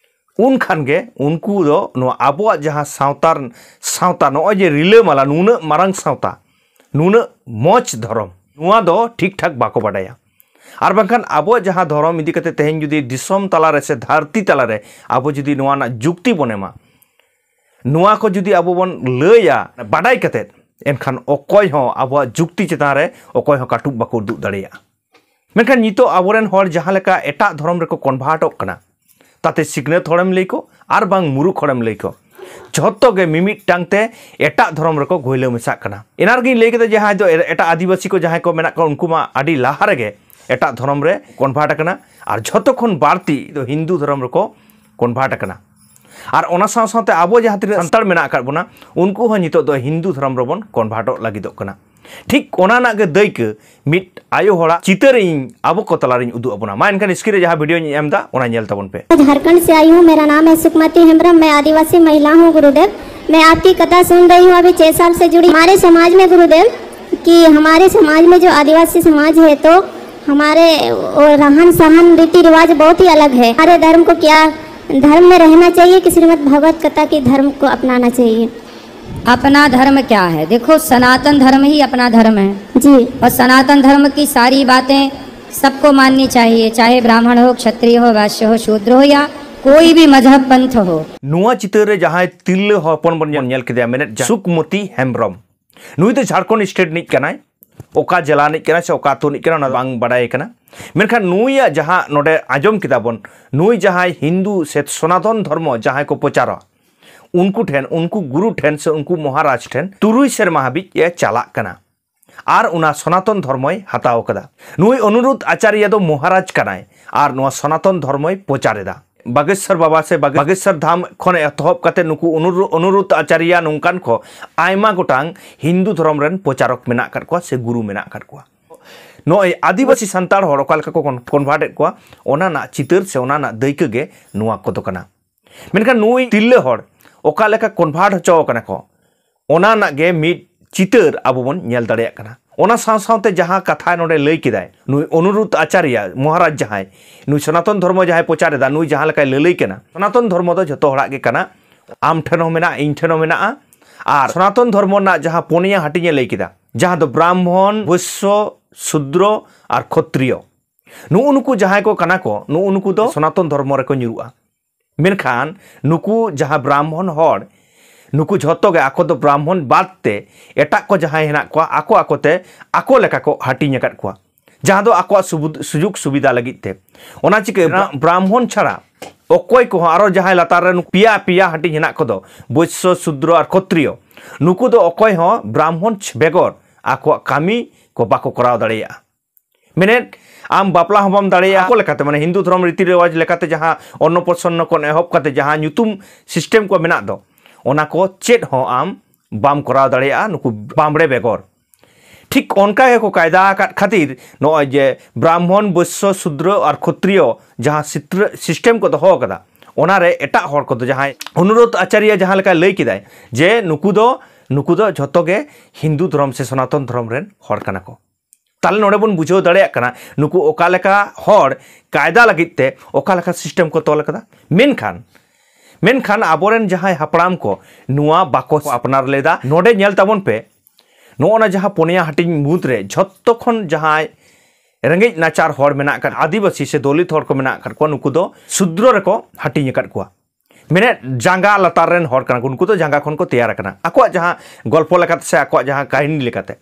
ᱩᱱ ᱠᱷᱟᱱ ᱜᱮ ᱩᱱᱠᱩ ᱫᱚ ᱱᱚᱣᱟ ᱟᱵᱚᱣᱟᱜ ᱡᱟᱦᱟᱸ ᱥᱟᱶᱛᱟ, ᱥᱟᱶᱛᱟ ᱱᱚᱜᱼᱚᱭ ᱡᱮ ᱨᱤᱞᱟᱹᱢᱟᱞᱟ, ᱱᱩᱱᱟᱹᱜ ᱢᱟᱨᱟᱝ ᱥᱟᱶᱛᱟ, ᱱᱩᱱᱟᱹᱜ ᱢᱚᱡᱽ ᱫᱷᱚᱨᱚᱢ, ᱱᱚᱣᱟ ᱫᱚ ᱴᱷᱤᱠ ᱴᱷᱟᱠ ᱵᱟᱠᱚ ᱵᱟᱰᱟᱭᱟ᱾ ᱟᱨ ᱵᱟᱝᱠᱷᱟᱱ ᱟᱵᱚᱣᱟᱜ ᱡᱟᱦᱟᱸ ᱫᱷᱚᱨᱚᱢ ᱤᱫᱤ ᱠᱟᱛᱮ ᱛᱮᱦᱮᱧ ᱡᱩᱫᱤ ᱫᱤᱥᱚᱢ ᱛᱟᱞᱟᱨᱮ ᱥᱮ ᱫᱷᱟᱹᱨᱛᱤ ᱛᱟᱞᱟᱨᱮ ᱟᱵᱚ ᱡᱩᱫᱤ ᱱᱚᱣᱟ ᱨᱮᱱᱟᱜ ᱡᱩᱠᱛᱤ ᱵᱚᱱ ᱮᱢᱟ, ᱱᱚᱣᱟ ᱠᱚ ᱡᱩᱫᱤ ᱟᱵᱚ ᱵᱚᱱ ᱞᱟᱹᱭᱟ ᱵᱟᱰᱟᱭ ᱠᱟᱛᱮ, ᱮᱱᱠᱷᱟᱱ ᱚᱠᱚᱭ ᱦᱚᱸ ᱟᱵᱚᱣᱟᱜ ᱡᱩᱠᱛᱤ ᱪᱮᱛᱟᱱ ᱨᱮ ᱚᱠᱚᱭ ᱦᱚᱸ ᱠᱟᱹᱴᱩᱵ ᱵᱟᱠᱚ ᱩᱫᱩᱜ ᱫᱟᱲᱮᱭᱟᱜᱼᱟ᱾ ᱢᱮᱱᱠᱷᱟᱱ ᱱᱤᱛᱚᱜ ᱟᱵᱚᱨᱮᱱ ᱦᱚᱲ ᱡᱟᱦᱟᱸ ᱞᱮᱠᱟ ᱮᱴᱟᱜ ᱫᱷᱚᱨᱚᱢ ᱨᱮᱠᱚ ᱠᱚᱱᱵᱷᱟᱨᱴᱚᱜ ᱠᱟᱱᱟ, ᱛᱟᱛᱮ ᱥᱤᱠᱷᱱᱟᱹᱛ ᱦᱚᱲᱮᱢ ᱞᱟᱹᱭ ᱠᱚ ᱟᱨ ᱵᱟᱝ ᱢᱩᱨᱩᱠᱷ ᱦᱚᱲᱮᱢ ᱞᱟᱹᱭ ᱠᱚ, ᱡᱷᱚᱛᱚ ᱜᱮ ᱢᱤᱢᱤᱫᱴᱟᱝ ᱛᱮ ᱮᱴᱟᱜ ᱫᱷᱚᱨᱚᱢ ᱨᱮᱠᱚ ᱜᱷᱩᱭᱞᱟᱹ ᱢᱮᱥᱟᱜ ᱠᱟᱱᱟ᱾ ᱮᱱᱟ ᱨᱮᱜᱮᱧ ᱞᱟᱹᱭ ᱠᱮᱫᱟ, ᱡᱟᱦᱟᱸᱭ ᱫᱚ ᱮᱴᱟᱜ ᱟᱹᱫᱤᱵᱟᱹᱥᱤ ᱠᱚ ᱡᱟᱦᱟᱸᱭ ᱠᱚ ᱢᱮᱱᱟᱜ ᱠᱚᱣᱟ, ᱩᱱᱠᱩ ᱢᱟ ᱟᱹᱰᱤ ᱞᱟᱦᱟ ᱨᱮᱜᱮ ᱮᱴᱟᱜ ᱫᱷᱚᱨᱚᱢ ᱨᱮ ᱠᱚᱱᱵᱷᱟᱨᱴ ᱟᱠᱟᱱᱟ, ᱟᱨ ᱡᱷᱚᱛᱚ ᱠᱷᱚᱱ ᱵᱟᱹᱲᱛᱤ ᱫᱚ ᱦᱤᱱᱫᱩ ᱫᱷᱚᱨᱚᱢ ᱨᱮᱠᱚ ᱠᱚᱱᱵᱷᱟᱨᱴ ᱟᱠᱟᱱᱟ᱾ ᱟᱨ ᱚᱱᱟ ᱥᱟᱶ ᱥᱟᱶᱛᱮ ᱟᱵᱚ ᱡᱟᱦᱟᱸ ᱛᱤᱱᱟᱹᱜ ᱥᱟᱱᱛᱟᱲ ᱢᱮᱱᱟᱜ ᱟᱠᱟᱫ ᱵᱚᱱᱟ, ᱩᱱᱠᱩ ᱦᱚᱸ ᱱᱤᱛᱚᱜ ᱫᱚ ᱦᱤᱱᱫᱩ ᱫᱷᱚᱨᱚᱢ ᱨᱮᱵᱚᱱ ᱠᱚᱱᱵᱷᱟᱨᱴᱚᱜ ᱞᱟᱹᱜᱤᱫᱚᱜ ᱠᱟᱱᱟ᱾ ᱴᱷᱤᱠ ᱚᱱᱟ ᱨᱮᱱᱟᱜ ᱜᱮ ᱫᱟᱹᱭᱠᱟᱹ ᱢᱤᱫ ᱟᱭᱳ ᱦᱚᱲᱟᱜ ᱪᱤᱛᱟᱹᱨ ᱤᱧ ᱟᱵᱚ ᱠᱚ ᱛᱟᱞᱟᱨᱤᱧ ᱩᱫᱩᱜ ᱟᱵᱚᱱᱟ᱾ ᱢᱟ ᱮᱱᱠᱷᱟᱱ screen ᱨᱮ ᱡᱟᱦᱟᱸ video ᱧ ᱮᱢ ᱮᱫᱟ, ᱚᱱᱟ ᱧᱮᱞ ᱛᱟᱵᱚᱱ ᱯᱮ᱾ झारखंड से आई हूँ। मेरा नाम है सुकमति हेम्ब्रम। मैं आदिवासी महिला हूँ गुरुदेव। मैं आपकी कथा सुन रही हूँ अभी छह साल से जुड़ी। हमारे समाज में गुरुदेव, कि हमारे समाज में जो आदिवासी समाज है, तो हमारे वो रहन सहन रीति रिवाज बहुत ही अलग है। हमारे धर्म को क्या, धर्म में रहना चाहिए कि श्रीमद् भगवत कथा की धर्म को अपनाना चाहिए? अपना धर्म क्या है? देखो, सनातन धर्म ही अपना धर्म है। जी। और सनातन धर्म की सारी बातें सबको माननी चाहिए, चाहे ब्राह्मण हो, क्षत्रिय हो, वैश्य हो, शूद्र हो या कोई भी मजहब पंथ हो। ᱱᱚᱣᱟ ᱪᱤᱛᱟᱹᱨ ᱨᱮ ᱡᱟᱦᱟᱸᱭ ᱛᱤᱨᱞᱟᱹ ᱦᱚᱯᱚᱱ ᱵᱚᱱ ᱧᱮᱞ ᱠᱮᱫᱮᱭᱟ, ᱢᱮᱱᱮᱫ ᱡᱟᱦᱟᱸ ᱥᱩᱠᱢᱚᱛᱤ ᱦᱮᱢᱵᱨᱚᱢ, ᱱᱩᱭ ᱫᱚ ᱡᱷᱟᱲᱠᱷᱚᱸᱰ state ᱨᱤᱱᱤᱡ ᱠᱟᱱᱟᱭ᱾ ᱚᱠᱟ ᱡᱮᱞᱟ ᱨᱤᱱᱤᱡ ᱠᱟᱱᱟᱭ ᱥᱮ ᱚᱠᱟ ᱟᱹᱛᱩ ᱨᱤᱱᱤᱡ ᱠᱟᱱᱟᱭ, ᱚᱱᱟ ᱫᱚ ᱵᱟᱝ ᱵᱟᱰᱟᱭ ᱠᱟᱱᱟ᱾ ᱢᱮᱱᱠᱷᱟᱱ ᱱᱩᱭᱟᱜ ᱡᱟᱦᱟᱸ ᱱᱚᱰᱮ ᱟᱸᱡᱚᱢ ᱠᱮᱫᱟ ᱵᱚᱱ, ᱱᱩᱭ ᱡᱟᱦᱟᱸᱭ ᱦᱤᱱᱫᱩ ᱥᱮ ᱥᱚᱱᱟᱛᱚᱱ ᱫᱷᱚᱨᱢᱚ ᱡᱟᱦᱟᱸᱭ ᱠᱚ ᱯᱨᱚᱪᱟᱨᱟ, ᱩᱱᱠᱩ ᱴᱷᱮᱱ, ᱩᱱᱠᱩ ᱜᱩᱨᱩ ᱴᱷᱮᱱ ᱥᱮ ᱩᱱᱠᱩ ᱢᱚᱦᱟᱨᱟᱡᱽ ᱴᱷᱮᱱ ᱛᱩᱨᱩᱭ ᱥᱮᱨᱢᱟ ᱦᱟᱹᱵᱤᱡ ᱮ ᱪᱟᱞᱟᱜ ᱠᱟᱱᱟ ᱟᱨ ᱚᱱᱟ ᱥᱚᱱᱟᱛᱚᱱ ᱫᱷᱚᱨᱢᱚᱭ ᱦᱟᱛᱟᱣ ᱠᱟᱫᱟ᱾ ᱱᱩᱭ ᱚᱱᱩᱨᱩᱫᱷ ᱟᱪᱟᱨᱭᱟ ᱫᱚ ᱢᱚᱦᱟᱨᱟᱡᱽ ᱠᱟᱱᱟᱭ ᱟᱨ ᱱᱚᱣᱟ ᱥᱚᱱᱟᱛᱚᱱ ᱫᱷᱚᱨᱢᱚᱭ ᱯᱨᱚᱪᱟᱨ ᱮᱫᱟ᱾ ᱵᱟᱜᱮᱥᱚᱨ ᱵᱟᱵᱟ ᱥᱮ ᱵᱟᱜᱮ-, ᱵᱟᱜᱮᱥᱚᱨ ᱫᱷᱟᱢ ᱠᱷᱚᱱ ᱮᱛᱚᱦᱚᱵ ᱠᱟᱛᱮ ᱱᱩᱠᱩ ᱚᱱᱩᱨᱩ-, ᱚᱱᱩᱨᱩᱫᱷ ᱟᱪᱟᱨᱭᱟ ᱱᱚᱝᱠᱟᱱ ᱠᱚ ᱟᱭᱢᱟ ᱜᱚᱴᱟᱝ ᱦᱤᱱᱫᱩ ᱫᱷᱚᱨᱚᱢ ᱨᱮᱱ ᱯᱨᱚᱪᱟᱨᱚᱠ ᱢᱮᱱᱟᱜ ᱟᱠᱟᱫ ᱠᱚᱣᱟ ᱥᱮ ᱜᱩᱨᱩ ᱢᱮᱱᱟᱜ ᱟᱠᱟᱫ ᱠᱚᱣᱟ᱾ ᱱᱚᱜᱼᱚᱭ ᱟᱹᱫᱤᱵᱟᱹᱥᱤ ᱥᱟᱱᱛᱟᱲ ᱦᱚᱲ ᱚᱠᱟ ᱞᱮᱠᱟ ᱠᱚ ᱠᱚᱱ-, convert ᱮᱫ ᱠᱚᱣᱟ, ᱚᱱᱟ ᱨᱮᱱᱟᱜ ᱪᱤᱛᱟᱹᱨ ᱥᱮ ᱚᱱᱟ ᱨᱮᱱᱟᱜ ᱫᱟᱹᱭᱠᱟᱹ ᱜᱮ ᱱᱚᱣᱟ ᱠᱚᱫᱚ ᱠᱟᱱᱟ᱾ ᱢᱮᱱᱠᱷᱟᱱ ᱱᱩᱭ ᱛᱤᱨᱞᱟᱹ ᱦᱚᱲ ᱚᱠᱟ ᱞᱮᱠᱟ convert ᱦᱚᱪᱚ ᱟᱠᱟᱱᱟ ᱠᱚ, ᱚᱱᱟ ᱨᱮᱱᱟᱜ ᱜᱮ ᱢᱤᱫ ᱪᱤᱛᱟᱹᱨ ᱟᱵᱚ ᱵᱚᱱ ᱧᱮᱞ ᱫᱟᱲᱮᱭᱟᱜ ᱠᱟᱱᱟ᱾ ᱚᱱᱟ ᱥᱟᱶ ᱥᱟᱶᱛᱮ ᱡᱟᱦᱟᱸ ᱠᱟᱛᱷᱟ ᱱᱚᱰᱮ ᱞᱟᱹᱭ ᱠᱮᱫᱟᱭ, ᱱᱩᱭ ᱚᱱᱩᱨᱩᱫᱷ ᱟᱪᱟᱨᱭᱟ ᱢᱚᱦᱟᱨᱟᱡᱽ ᱡᱟᱦᱟᱸᱭ, ᱱᱩᱭ ᱥᱚᱱᱟᱛᱚᱱ ᱫᱷᱚᱨᱢᱚ ᱡᱟᱦᱟᱸᱭ ᱯᱨᱚᱪᱟᱨ ᱮᱫᱟ, ᱱᱩᱭ ᱡᱟᱦᱟᱸ ᱞᱮᱠᱟᱭ ᱞᱟᱹᱞᱟᱹᱭ ᱠᱟᱱᱟ, ᱥᱚᱱᱟᱛᱚᱱ ᱫᱷᱚᱨᱢᱚ ᱫᱚ ᱡᱷᱚᱛᱚ ᱦᱚᱲᱟᱜ ᱜᱮ ᱠᱟᱱᱟ, ᱟᱢ ᱴᱷᱮᱱ ᱦᱚᱸ ᱢᱮᱱᱟᱜᱼᱟ, ᱤᱧ ᱴᱷᱮᱱ ᱦᱚᱸ ᱢᱮᱱᱟᱜᱼᱟ᱾ ᱟᱨ ᱥᱚᱱᱟᱛᱚᱱ ᱫᱷᱚᱨᱢᱚ ᱨᱮᱱᱟᱜ ᱡᱟᱦᱟᱸ ᱯᱩᱱᱭᱟ ᱦᱟᱹᱴᱤᱧ ᱮ ᱞᱟᱹᱭ ᱠᱮᱫᱟ, ᱡᱟᱦᱟᱸ ᱫᱚ ᱵᱨᱟᱦᱢᱚᱱ, ᱵᱳᱭᱥᱥᱚ, ᱥᱩᱫᱨᱚ ᱟᱨ ᱠᱷᱚᱛᱨᱤᱭᱚ, ᱱᱩᱜᱼᱩ ᱱᱩᱠᱩ ᱡᱟᱦᱟᱸᱭ ᱠᱚ ᱠᱟᱱᱟ ᱠᱚ, ᱱᱩᱜᱼᱩ ᱱᱩᱠᱩ ᱫᱚ ᱥᱚᱱᱟᱛᱚᱱ ᱫᱷᱚᱨᱢᱚ ᱨᱮᱠᱚ ᱧᱩᱨᱩᱜᱼᱟ᱾ ᱢᱮᱱᱠᱷᱟᱱ ᱱᱩᱠᱩ ᱡᱟᱦᱟᱸ ᱵᱨᱟᱦᱢᱚᱱ ᱦᱚᱲ, ᱱᱩᱠᱩ ᱡᱷᱚᱛᱚ ᱜᱮ ᱟᱠᱚ ᱫᱚ ᱵᱨᱟᱦᱢᱚᱱ ᱵᱟᱫ ᱛᱮ ᱮᱴᱟᱜ ᱠᱚ ᱡᱟᱦᱟᱸᱭ ᱦᱮᱱᱟᱜ ᱠᱚᱣᱟ, ᱟᱠᱚ ᱟᱠᱚ ᱛᱮ ᱟᱠᱚ ᱞᱮᱠᱟ ᱠᱚ ᱦᱟᱹᱴᱤᱧ ᱟᱠᱟᱫ ᱠᱚᱣᱟ, ᱡᱟᱦᱟᱸ ᱫᱚ ᱟᱠᱚᱣᱟᱜ ᱥᱩᱵᱩᱫ-, ᱥᱩᱡᱳᱜᱽ ᱥᱩᱵᱤᱫᱷᱟ ᱞᱟᱹᱜᱤᱫ ᱛᱮ᱾ ᱚᱱᱟ ᱪᱤᱠᱟᱹ ᱵᱨᱟ-, ᱵᱨᱟᱦᱢᱚᱱ ᱪᱷᱟᱲᱟ ᱚᱠᱚᱭ ᱠᱚᱦᱚᱸ ᱟᱨᱚ ᱡᱟᱦᱟᱸᱭ ᱞᱟᱛᱟᱨ ᱨᱮ ᱱᱩᱠᱩ ᱯᱮᱭᱟ, ᱯᱮᱭᱟ ᱦᱟᱹᱴᱤᱧ ᱦᱮᱱᱟᱜ ᱠᱚᱫᱚ, ᱵᱳᱭᱥᱥᱚ, ᱥᱩᱫᱨᱚ ᱟᱨ ᱠᱷᱚᱛᱨᱤᱭᱚ, ᱱᱩᱠᱩ ᱫᱚ ᱚᱠᱚᱭ ᱦᱚᱸ ᱵᱨᱟᱦᱢᱚᱱ ᱵᱮᱜᱚᱨ ᱟᱠᱚᱣᱟᱜ ᱠᱟᱹᱢᱤ ᱠᱚ ᱵᱟᱠᱚ ᱠᱚᱨᱟᱣ ᱫᱟᱲᱮᱭᱟᱜᱼᱟ᱾ ᱢᱮᱱᱮᱫ, ᱟᱢ ᱵᱟᱯᱞᱟ ᱦᱚᱸ ᱵᱟᱢ ᱫᱟᱲᱮᱭᱟᱜᱼᱟ᱾ ᱟᱠᱚ ᱞᱮᱠᱟᱛᱮ, ᱢᱟᱱᱮ, ᱦᱤᱱᱫᱩ ᱫᱷᱚᱨᱚᱢ ᱨᱤᱛᱤ ᱨᱮᱣᱟᱡᱽ ᱞᱮᱠᱟᱛᱮ ᱡᱟᱦᱟᱸ ᱚᱱᱱᱚᱯᱨᱚᱥᱚᱱᱱᱚ ᱠᱷᱚᱱ ᱮᱦᱚᱵ ᱠᱟᱛᱮ ᱡᱟᱦᱟᱸ ᱧᱩᱛᱩᱢ ᱥᱤᱥᱴᱮᱢ ᱠᱚ ᱢᱮᱱᱟᱜ ᱫᱚ, ᱚᱱᱟ ᱠᱚ ᱪᱮᱫ ᱦᱚᱸ ᱟᱢ ᱵᱟᱢ ᱠᱚᱨᱟᱣ ᱫᱟᱲᱮᱭᱟᱜᱼᱟ ᱱᱩᱠᱩ ᱵᱟᱢᱵᱲᱮ ᱵᱮᱜᱚᱨ᱾ ᱴᱷᱤᱠ ᱚᱱᱠᱟ ᱜᱮᱠᱚ ᱠᱟᱭᱫᱟ ᱟᱠᱟᱫ ᱠᱷᱟᱹᱛᱤᱨ ᱱᱚᱜᱼᱚᱭ ᱡᱮ ᱵᱨᱟᱦᱢᱚᱱ, ᱵᱳᱭᱥᱥᱚ, ᱥᱩᱫᱨᱚ ᱟᱨ ᱠᱷᱚᱛᱨᱤᱭᱚ ᱡᱟᱦᱟᱸ ᱥᱤᱥᱴᱮᱢ ᱠᱚ ᱫᱚᱦᱚ ᱟᱠᱟᱫᱟ, ᱚᱱᱟᱨᱮ ᱮᱴᱟᱜ ᱦᱚᱲ ᱠᱚᱫᱚ, ᱡᱟᱦᱟᱸᱭ ᱚᱱᱩᱨᱳᱫᱷ ᱟᱪᱟᱨᱭᱟ ᱡᱟᱦᱟᱸ ᱞᱮᱠᱟᱭ ᱞᱟᱹᱭ ᱠᱮᱫᱟᱭ ᱡᱮ ᱱᱩᱠᱩ ᱫᱚ, ᱱᱩᱠᱩ ᱫᱚ ᱡᱷᱚᱛᱚ ᱜᱮ ᱦᱤᱱᱫᱩ ᱫᱷᱚᱨᱚᱢ ᱥᱮ ᱥᱚᱱᱟᱛᱚᱱ ᱫᱷᱚᱨᱚᱢ ᱨᱮᱱ ᱦᱚᱲ ᱠᱟᱱᱟ ᱠᱚ᱾ ᱛᱟᱦᱞᱮ ᱱᱚᱰᱮ ᱵᱚᱱ ᱵᱩᱡᱷᱟᱹᱣ ᱫᱟᱲᱮᱭᱟᱜ ᱠᱟᱱᱟ ᱱᱩᱠᱩ ᱚᱠᱟ ᱞᱮᱠᱟ ᱦᱚᱲ ᱠᱟᱭᱫᱟ ᱞᱟᱹᱜᱤᱫ ᱛᱮ ᱚᱠᱟ ᱞᱮᱠᱟ ᱥᱤᱥᱴᱮᱢ ᱠᱚ ᱛᱚᱞ ᱟᱠᱟᱫᱟ᱾ ᱢᱮᱱᱠᱷᱟᱱ, ᱢᱮᱱᱠᱷᱟᱱ ᱟᱵᱚᱨᱮᱱ ᱡᱟᱦᱟᱸᱭ ᱦᱟᱯᱲᱟᱢ ᱠᱚ ᱱᱚᱣᱟ ᱵᱟᱠᱚ ᱟᱯᱱᱟᱨ ᱞᱮᱫᱟ᱾ ᱱᱚᱰᱮ ᱧᱮᱞ ᱛᱟᱵᱚᱱ ᱯᱮ, ᱱᱚᱜᱼᱚ ᱱᱟ ᱡᱟᱦᱟᱸ ᱯᱩᱱᱭᱟ ᱦᱟᱹᱴᱤᱧ ᱢᱩᱫᱽᱨᱮ ᱡᱷᱚᱛᱚ ᱠᱷᱚᱱ ᱡᱟᱦᱟᱸᱭ ᱨᱮᱸᱜᱮᱡ ᱱᱟᱪᱟᱨ ᱦᱚᱲ ᱢᱮᱱᱟᱜ ᱟᱠᱟᱫ, ᱟᱹᱫᱤᱵᱟᱹᱥᱤ ᱥᱮ ᱫᱚᱞᱤᱛ ᱦᱚᱲ ᱠᱚ ᱢᱮᱱᱟᱜ ᱟᱠᱟᱫ ᱠᱚᱣᱟ, ᱱᱩᱠᱩ ᱫᱚ ᱥᱩᱫᱨᱚ ᱨᱮᱠᱚ ᱦᱟᱹᱴᱤᱧ ᱟᱠᱟᱫ ᱠᱚᱣᱟ᱾ ᱢᱮᱱᱮᱫ ᱡᱟᱸᱜᱟ ᱞᱟᱛᱟᱨ ᱨᱮᱱ ᱦᱚᱲ ᱠᱟᱱᱟ ᱠᱚ, ᱩᱱᱠᱩ ᱫᱚ ᱡᱟᱸᱜᱟ ᱠᱷᱚᱱ ᱠᱚ ᱛᱮᱭᱟᱨ ᱟᱠᱟᱱᱟ, ᱟᱠᱚᱣᱟᱜ ᱡᱟᱦᱟᱸ ᱜᱚᱞᱯᱚ ᱞᱮᱠᱟᱛᱮ ᱥᱮ ᱟᱠᱚᱣᱟᱜ ᱡᱟᱦᱟᱸ ᱠᱟᱹᱦᱱᱤ ᱞᱮᱠᱟᱛᱮ᱾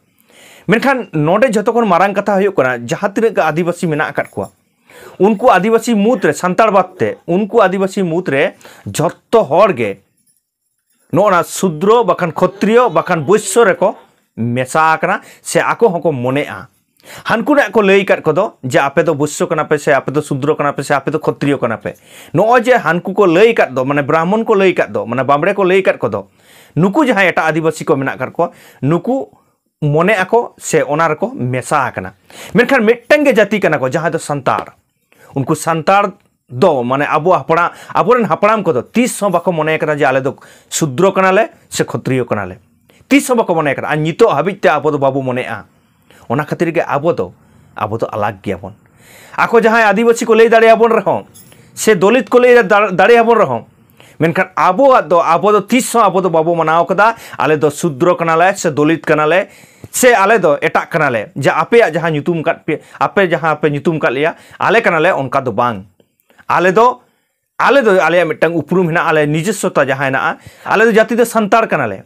ᱢᱮᱱᱠᱷᱟᱱ ᱱᱚᱰᱮ ᱡᱷᱚᱛᱚ ᱠᱷᱚᱱ ᱢᱟᱨᱟᱝ ᱠᱟᱛᱷᱟ ᱦᱩᱭᱩᱜ ᱠᱟᱱᱟ, ᱡᱟᱦᱟᱸ ᱛᱤᱱᱟᱹᱜ ᱜᱮ ᱟᱹᱫᱤᱵᱟᱹᱥᱤ ᱢᱮᱱᱟᱜ ᱟᱠᱟᱫ ᱠᱚᱣᱟ, ᱩᱱᱠᱩ ᱟᱹᱫᱤᱵᱟᱹᱥᱤ ᱢᱩᱫᱽᱨᱮ, ᱥᱟᱱᱛᱟᱲ ᱵᱟᱫ ᱛᱮ, ᱩᱱᱠᱩ ᱟᱹᱫᱤᱵᱟᱹᱥᱤ ᱢᱩᱫᱽᱨᱮ ᱡᱷᱚᱛᱚ ᱦᱚᱲ ᱜᱮ ᱱᱚᱜᱼᱚ ᱱᱟ ᱥᱩᱫᱨᱚ ᱵᱟᱠᱷᱟᱱ ᱠᱷᱚᱛᱨᱤᱭᱚ ᱵᱟᱠᱷᱟᱱ ᱵᱳᱭᱥᱥᱚ ᱨᱮᱠᱚ ᱢᱮᱥᱟ ᱟᱠᱟᱱᱟ, ᱥᱮ ᱟᱠᱚ ᱦᱚᱸᱠᱚ ᱢᱚᱱᱮᱜᱼᱟ᱾ ᱦᱟᱱᱠᱩ ᱱᱟᱜ ᱠᱚ ᱞᱟᱹᱭ ᱟᱠᱟᱫ ᱠᱚᱫᱚ ᱡᱮ ᱟᱯᱮ ᱫᱚ ᱵᱳᱭᱥᱥᱚ ᱠᱟᱱᱟ ᱯᱮ, ᱥᱮ ᱟᱯᱮ ᱫᱚ ᱥᱩᱫᱨᱚ ᱠᱟᱱᱟ ᱯᱮ, ᱥᱮ ᱟᱯᱮ ᱫᱚ ᱠᱷᱚᱛᱨᱤᱭᱚ ᱠᱟᱱᱟ ᱯᱮ᱾ ᱱᱚᱜᱼᱚᱭ ᱡᱮ ᱦᱟᱱᱠᱩ ᱠᱚ ᱞᱟᱹᱭ ᱟᱠᱟᱫ ᱫᱚ, ᱢᱟᱱᱮ ᱵᱨᱟᱦᱢᱚᱱ ᱠᱚ ᱞᱟᱹᱭ ᱟᱠᱟᱫ ᱫᱚ, ᱢᱟᱱᱮ ᱵᱟᱢᱵᱲᱮ ᱠᱚ ᱞᱟᱹᱭ ᱟᱠᱟᱫ ᱠᱚᱫᱚ, ᱱᱩᱠᱩ ᱡᱟᱦᱟᱸᱭ ᱮᱴᱟᱜ ᱟᱹᱫᱤᱵᱟᱹᱥᱤ ᱠᱚ ᱢᱮᱱᱟᱜ ᱟᱠᱟᱫ ᱠᱚᱣᱟ, ᱱᱩᱠᱩ ᱢᱚᱱᱮ ᱟᱠᱚ ᱥᱮ ᱚᱱᱟ ᱨᱮᱠᱚ ᱢᱮᱥᱟ ᱟᱠᱟᱱᱟ᱾ ᱢᱮᱱᱠᱷᱟᱱ ᱢᱤᱫᱴᱟᱝ ᱜᱮ ᱡᱟᱹᱛᱤ ᱠᱟᱱᱟ ᱠᱚ, ᱡᱟᱦᱟᱸᱭ ᱫᱚ ᱥᱟᱱᱛᱟᱲ᱾ ᱩᱱᱠᱩ ᱥᱟᱱᱛᱟᱲ ᱫᱚ, ᱢᱟᱱᱮ, ᱟᱵᱚ ᱦᱟᱯᱲᱟᱢ, ᱟᱵᱚᱨᱮᱱ ᱦᱟᱯᱲᱟᱢ ᱠᱚᱫᱚ ᱛᱤᱥ ᱦᱚᱸ ᱵᱟᱠᱚ ᱢᱚᱱᱮ ᱠᱟᱫᱟ ᱡᱮ ᱟᱞᱮ ᱫᱚ ᱥᱩᱫᱨᱚ ᱠᱟᱱᱟᱞᱮ ᱥᱮ ᱠᱷᱚᱛᱨᱤᱭᱚ ᱠᱟᱱᱟᱞᱮ᱾ ᱛᱤᱥ ᱦᱚᱸ ᱵᱟᱠᱚ ᱢᱚᱱᱮ ᱠᱟᱫᱟ, ᱟᱨ ᱱᱤᱛᱚᱜ ᱦᱟᱹᱵᱤᱡ ᱛᱮ ᱟᱵᱚ ᱫᱚ ᱵᱟᱵᱚ ᱢᱚᱱᱮᱜᱼᱟ᱾ ᱚᱱᱟ ᱠᱷᱟᱹᱛᱤᱨ ᱜᱮ ᱟᱵᱚ ᱫᱚ, ᱟᱵᱚ ᱫᱚ ᱟᱞᱟᱜᱽ ᱜᱮᱭᱟᱵᱚᱱ᱾ ᱟᱠᱚ ᱡᱟᱦᱟᱸᱭ ᱟᱹᱫᱤᱵᱟᱹᱥᱤ ᱠᱚ ᱞᱟᱹᱭ ᱫᱟᱲᱮᱭᱟᱵᱚᱱ ᱨᱮᱦᱚᱸ, ᱥᱮ ᱫᱚᱞᱤᱛ ᱠᱚ ᱞᱟᱹᱭ ᱫᱟ-, ᱫᱟᱲᱮᱭᱟᱵᱚᱱ ᱨᱮᱦᱚᱸ, ᱢᱮᱱᱠᱷᱟᱱ ᱟᱵᱚᱣᱟᱜ ᱫᱚ, ᱟᱵᱚ ᱫᱚ ᱛᱤᱥ ᱦᱚᱸ ᱟᱵᱚ ᱫᱚ ᱵᱟᱵᱚ ᱢᱟᱱᱟᱣ ᱠᱟᱫᱟ ᱟᱞᱮ ᱫᱚ ᱥᱩᱫᱨᱚ ᱠᱟᱱᱟᱞᱮ ᱥᱮ ᱫᱚᱞᱤᱛ ᱠᱟᱱᱟᱞᱮ ᱥᱮ ᱟᱞᱮ ᱫᱚ ᱮᱴᱟᱜ ᱠᱟᱱᱟᱞᱮ, ᱡᱮ ᱟᱯᱮᱭᱟᱜ ᱡᱟᱦᱟᱸ ᱧᱩᱛᱩᱢ ᱠᱟᱫ ᱯᱮ, ᱟᱯᱮ ᱡᱟᱦᱟᱸ ᱯᱮ ᱧᱩᱛᱩᱢ ᱠᱟᱫ ᱞᱮᱭᱟ, ᱟᱞᱮ ᱠᱟᱱᱟᱞᱮ, ᱚᱱᱠᱟ ᱫᱚ ᱵᱟᱝ᱾ ᱟᱞᱮ ᱫᱚ, ᱟᱞᱮ ᱫᱚ ᱟᱞᱮᱭᱟᱜ ᱢᱤᱫᱴᱟᱝ ᱩᱯᱨᱩᱢ ᱦᱮᱱᱟᱜᱼᱟ, ᱟᱞᱮ ᱱᱤᱡᱚᱥᱥᱚᱛᱟ ᱡᱟᱦᱟᱸ ᱦᱮᱱᱟᱜᱼᱟ, ᱟᱞᱮ ᱫᱚ ᱡᱟᱹᱛᱤ ᱫᱚ ᱥᱟᱱᱛᱟᱲ ᱠᱟᱱᱟᱞᱮ᱾